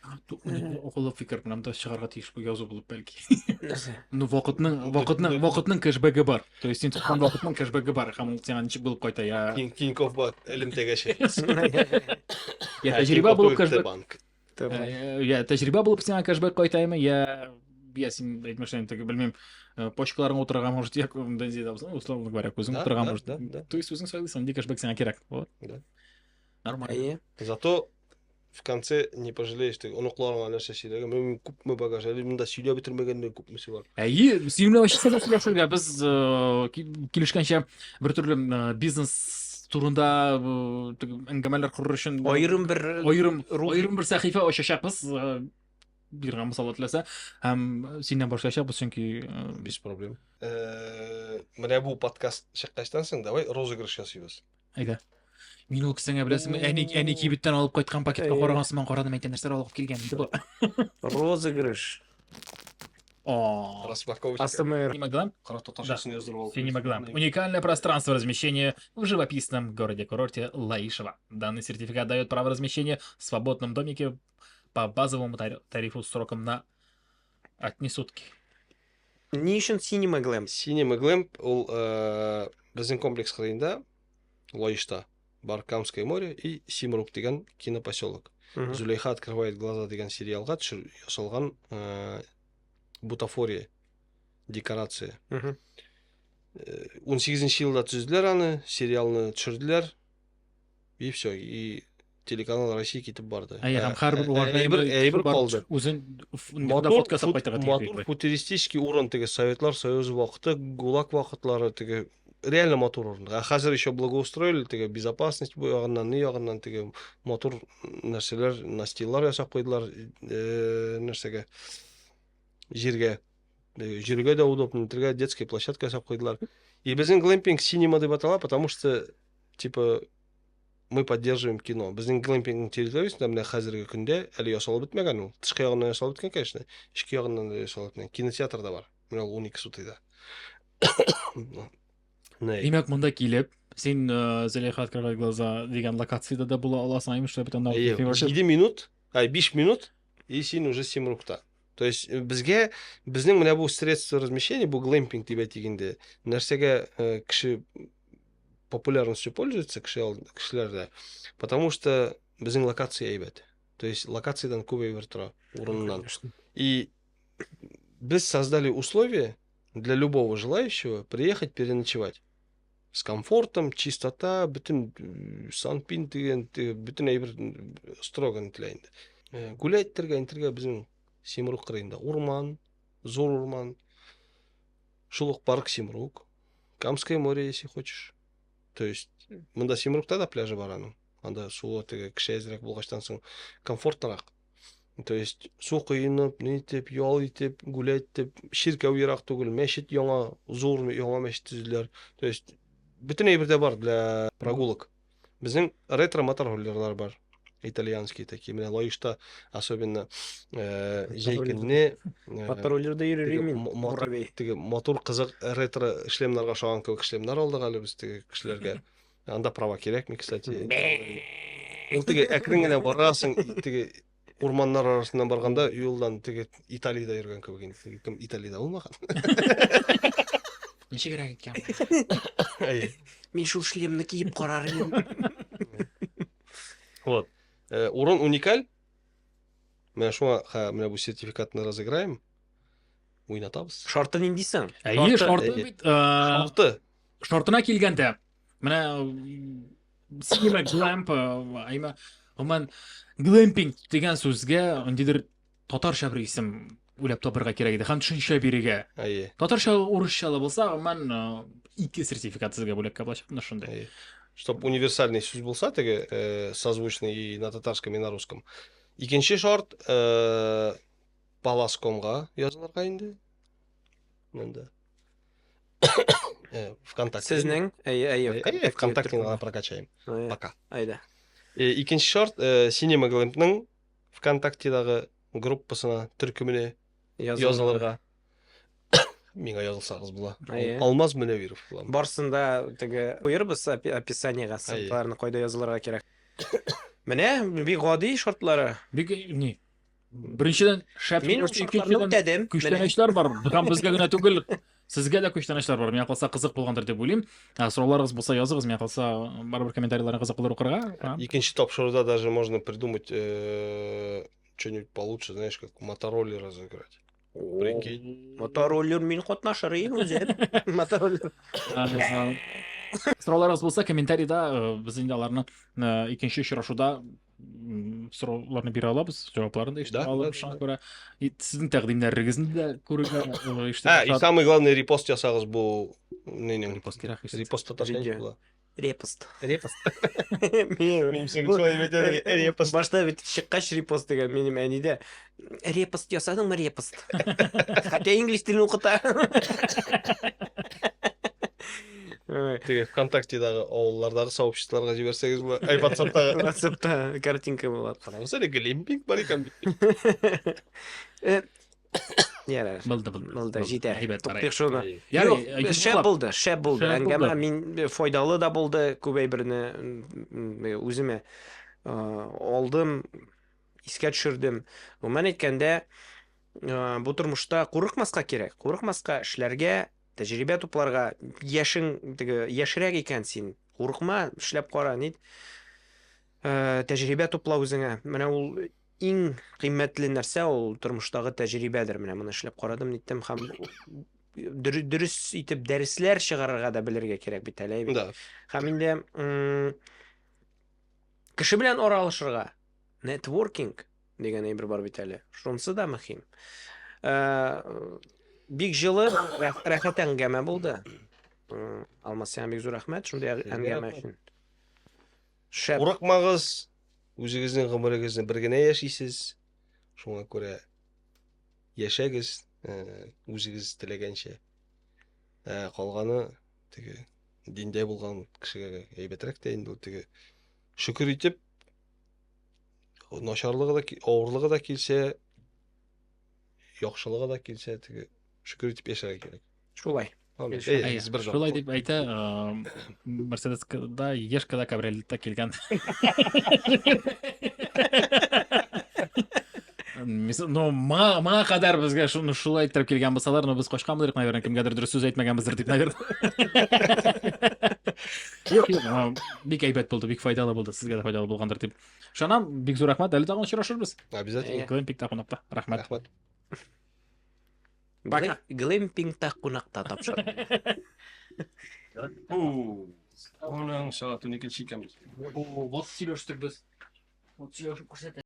Акыллы фикер белән дә чыгарга тиеш бу язу булып бәлки. Нәрсә? Ну вакытның кэшбэгы бар. То есть син тоткан вакытның кэшбэгы бар һәм ул сиңа ничек булып кайта я. Тинькофф бар элемтәгәче. Я тәҗрибә булып кэшбэк. Я тәҗрибә булып сиңа кэшбэк кайтаймы, я я син әйтмешен теге белмим, почкаларың утырырга может, я Дензида, условно говоря, күзең утырырга может. То есть үзең сайлыйсың, нинди кэшбэк сиңа кирәк. Вот. Нормально. Зато в конце не пожалеешь, ты оныкларыңа нәрсә сөйләргә, мин күпме багаж, әле монда сөйләп бетермәгәндә күпмесе бар. Әйе, синең белән вообще сөйләшергә без килешкәнчә бер төрле бизнес турында әңгәмәләр корыр өчен аерым бер аерым аерым бер сәхифә ачачакбыз. Биргән мисал теләсә һәм синнән башлаячакбыз, чөнки без проблем. Менә бу подкаст чыккачтан соң давай розыгрыш ясыйбыз. Әйдә. Мин ул кесәңә беләсеңме, әни әни кибеттән алып кайткан пакетка караган сыман карадым, әйтә нәрсәләр алып килгән инде бу. Розыгрыш. О. Распаковочка. АСМР. Синема Кара татарчасын яздырып алып. Синема Гламп. Уникальное пространство размещения в живописном городе-курорте Лаишево. Данный сертификат дает право размещения в свободном домике по базовому тарифу сроком на одни сутки. Ни өчен Cinema Glamp? Cinema Glamp ул безнең комплекс кырыенда, Лаишта бар Камское море и Симрук дигән кинопоселок. Зулейха открывает глаза дигән сериалга төшер ясалган бутафория декорация. 18 елда төзеделәр аны, сериалны төшерделәр. И все, и телеканал Россия китеп барды. Әйе, һәм һәрбер әйбер әйбер калды. Үзен фотка ясап кайтырга тиеш. Матур футуристический урын теге Советлар Союзы вакыты, ГУЛАГ вакытлары теге реально матур урын. Ә хәзер еще благоустроили теге безопасность бу ягыннан, ни ягыннан теге матур нәрсәләр, настиллар ясап куйдылар нәрсәгә җиргә. Җиргә дә удобно, нитергә детская площадка ясап куйдылар. И безнең глэмпинг синема дип атала, потому что типа мы поддерживаем кино. Безнең глэмпингның территориясендә менә хәзерге көндә әле ясалып бетмәгән ул. Тышкы ягыннан ясалып беткән, конечно, эчке ягыннан да ясалып беткән. Кинотеатр да бар. Менә ул 12 сутыйда. Димәк, монда килеп, син Зөләйха открывает глаза дигән локациядә дә була аласың, әйме, шулай бит анда. 7 минут, ай 5 минут, и син уже Симрукта. То есть безгә безнең менә бу средство размещения, бу глэмпинг дип әйтик инде, нәрсәгә кеше популярностью пользуется кешеләрдә, потому что безнең локация әйбәт. То есть локациядән күп әйбер тора урыннан. И без создали условия для любого желающего приехать переночевать. С комфортом, чистота, бөтен санпин дигән, бөтен әйбер строго нителә инде. Гулять итәргә, нитәргә безнең Симрук кырыенда урман, зур урман. Шул ук парк Симрук, Камское море, если хочешь. То есть, монда Симрукта да пляжы бар аның. Анда суы теге кеше әзрәк булгачтан соң комфортнырак. То есть, су коенып, ни итеп, ял итеп, гулять итеп, чиркәү ерак түгел, мәчет яңа, зур яңа мәчет төзеделәр. То есть, бөтен әйбер дә бар для прогулок. Безнең ретро мотороллерлар бар. Итальянские такие. Менә Лаешта особенно җәй көнне Мотороллерда йөрер мин. Теге матур кызык ретро шлемнарга ошаган кебек шлемнар алдык әле без теге кешеләргә. Анда права кирәкми, кстати. Ул теге әкрен генә барасың, теге урманнар арасыннан барганда юлдан теге Италиядә йөргән кебек инде. Теге кем Италиядә булмаган. Ничегрәк икән? Әйе. Мин шул шлемны киеп карар идем. Вот. Урын уникаль. Менә шуңа менә бу сертификатны разыграем. Уйнатабыз. Шарты нинди соң? Әйе, шарты бит. Шарты. Шартына килгәндә, менә Cinema Glamp, әйме, гомумән, глэмпинг дигән сүзгә ниндидер татарча бер исем уйлап табырга кирәк иде һәм төшенчә бирергә. Әйе. Татарча, урысчалы булса, гомумән, ике сертификат сезгә бүләккә булачак, менә шундый. Әйе. Чтоб универсальный сүз булса, теге созвучный и на татарском, и на русском. Икенче шарт, Паласкомга язылырга инде. Монда. ВКонтакте. Сезнең, әйе, әйе, Әйе, ВКонтакте гына прокачаем. Пока. Әйдә. Икенче шарт, Cinema Glampның ВКонтактедагы группасына, төркеменә язылырга. Миңа язылсагыз була. Алмаз Мөнәвиров була. Барсын да теге куербыз описаниега ссылкаларны кайда язылырга кирәк. Менә бик гади шартлары. Бик ни? Беренчедән, шәп Мин шартларны үтәдем. Күчтәнәчләр бар. Һәм безгә генә түгел, сезгә дә күчтәнәчләр бар. Миңа калса кызык булгандыр дип уйлыйм. Сорауларыгыз булса языгыз, миңа калса барыбер комментарийларны кызык булыр укырга. Икенче тапшыруда даже можно придумать что-нибудь получше, знаешь, как мотороллер разыграть. Прикинь. Мотороллер мин катнашыр идем үзем. Мотороллер. Сорауларыгыз булса комментарийда без инде аларны икенче очрашуда сорауларны бирә алабыз, җавапларын да ишетә алабыз. Шуңа күрә сезнең тәкъдимнәрегезне дә күрергә ишетергә. И самый главный репост ясагыз бу нинең. Репост кирәк. Репост татарча ничек була? Репост. Репост. Репост. Башта бит чыккач репост дигән минем әнидә. Репост ясадыңмы, репост? Хотя инглиз телен укыта. Теге ВКонтактедагы авыллардагы сообществоларга җибәрсәгез була. Ай, WhatsAppтагы. WhatsAppта картинка була. Карагыз әле, глэмпинг бар икән бит. Ярар. Булды, булды. Булды, җитәр. Әйбәт, Туктыйк шуны. Ярый, Юк, шәп булды, шәп булды. Әңгәмә мин файдалы да булды, күп әйберне үземә алдым, искә төшердем. Гомумән әйткәндә, бу тормышта курыкмаска кирәк. Курыкмаска, эшләргә, тәҗрибә тупларга. Яшең теге яшьрәк икән син, курыкма, эшләп кара, нит. Тәҗрибә тупла үзеңә. Менә ул иң кыйммәтле нәрсә ул тормыштагы тәҗрибәдер. Менә моны эшләп карадым, ниттем һәм дөрес итеп дәресләр чыгарырга да белергә кирәк бит әле. Да. Һәм инде кеше белән аралашырга, нетворкинг дигән әйбер бар бит әле. Шунысы да мөһим. Бик җылы, рәхәт әңгәмә булды. Алмаз, сиңа бик зур рәхмәт шундый әңгәмә өчен. Шәп. Курыкмагыз, үзегезнең гомерегезне бер генә яшисез. Шуңа күрә яшәгез, үзегез теләгәнчә. Калганы теге диндә булган кешегә әйбәтрәк тә инде ул теге. Шөкер итеп, начарлыгы да, авырлыгы да килсә, яхшылыгы да килсә, теге шөкер итеп яшәргә кирәк. Шулай. Шулай дип әйтә, Мерседеста ешкада кабриолетта килгән. Ну, моңа кадәр безгә шуны шулай иттереп килгән булсалар, но без качкан булыр идек, наверное, кемгәдер дөрес сүз әйтмәгәнбездер дип, наверное. Юк, юк, бик әйбәт булды, бик файдалы булды, сезгә дә файдалы булгандыр дип ышанам. Бик зур рәхмәт, әле тагын очрашырбыз. Обязательно. Глэмпингта кунакта. Рәхмәт. Рәхмәт. Пока. Глэмпингта кунакта тапшыру. Аның сәгать 12 икән. О, вот сөйләштек без. Вот сөйләшеп күрсәтә.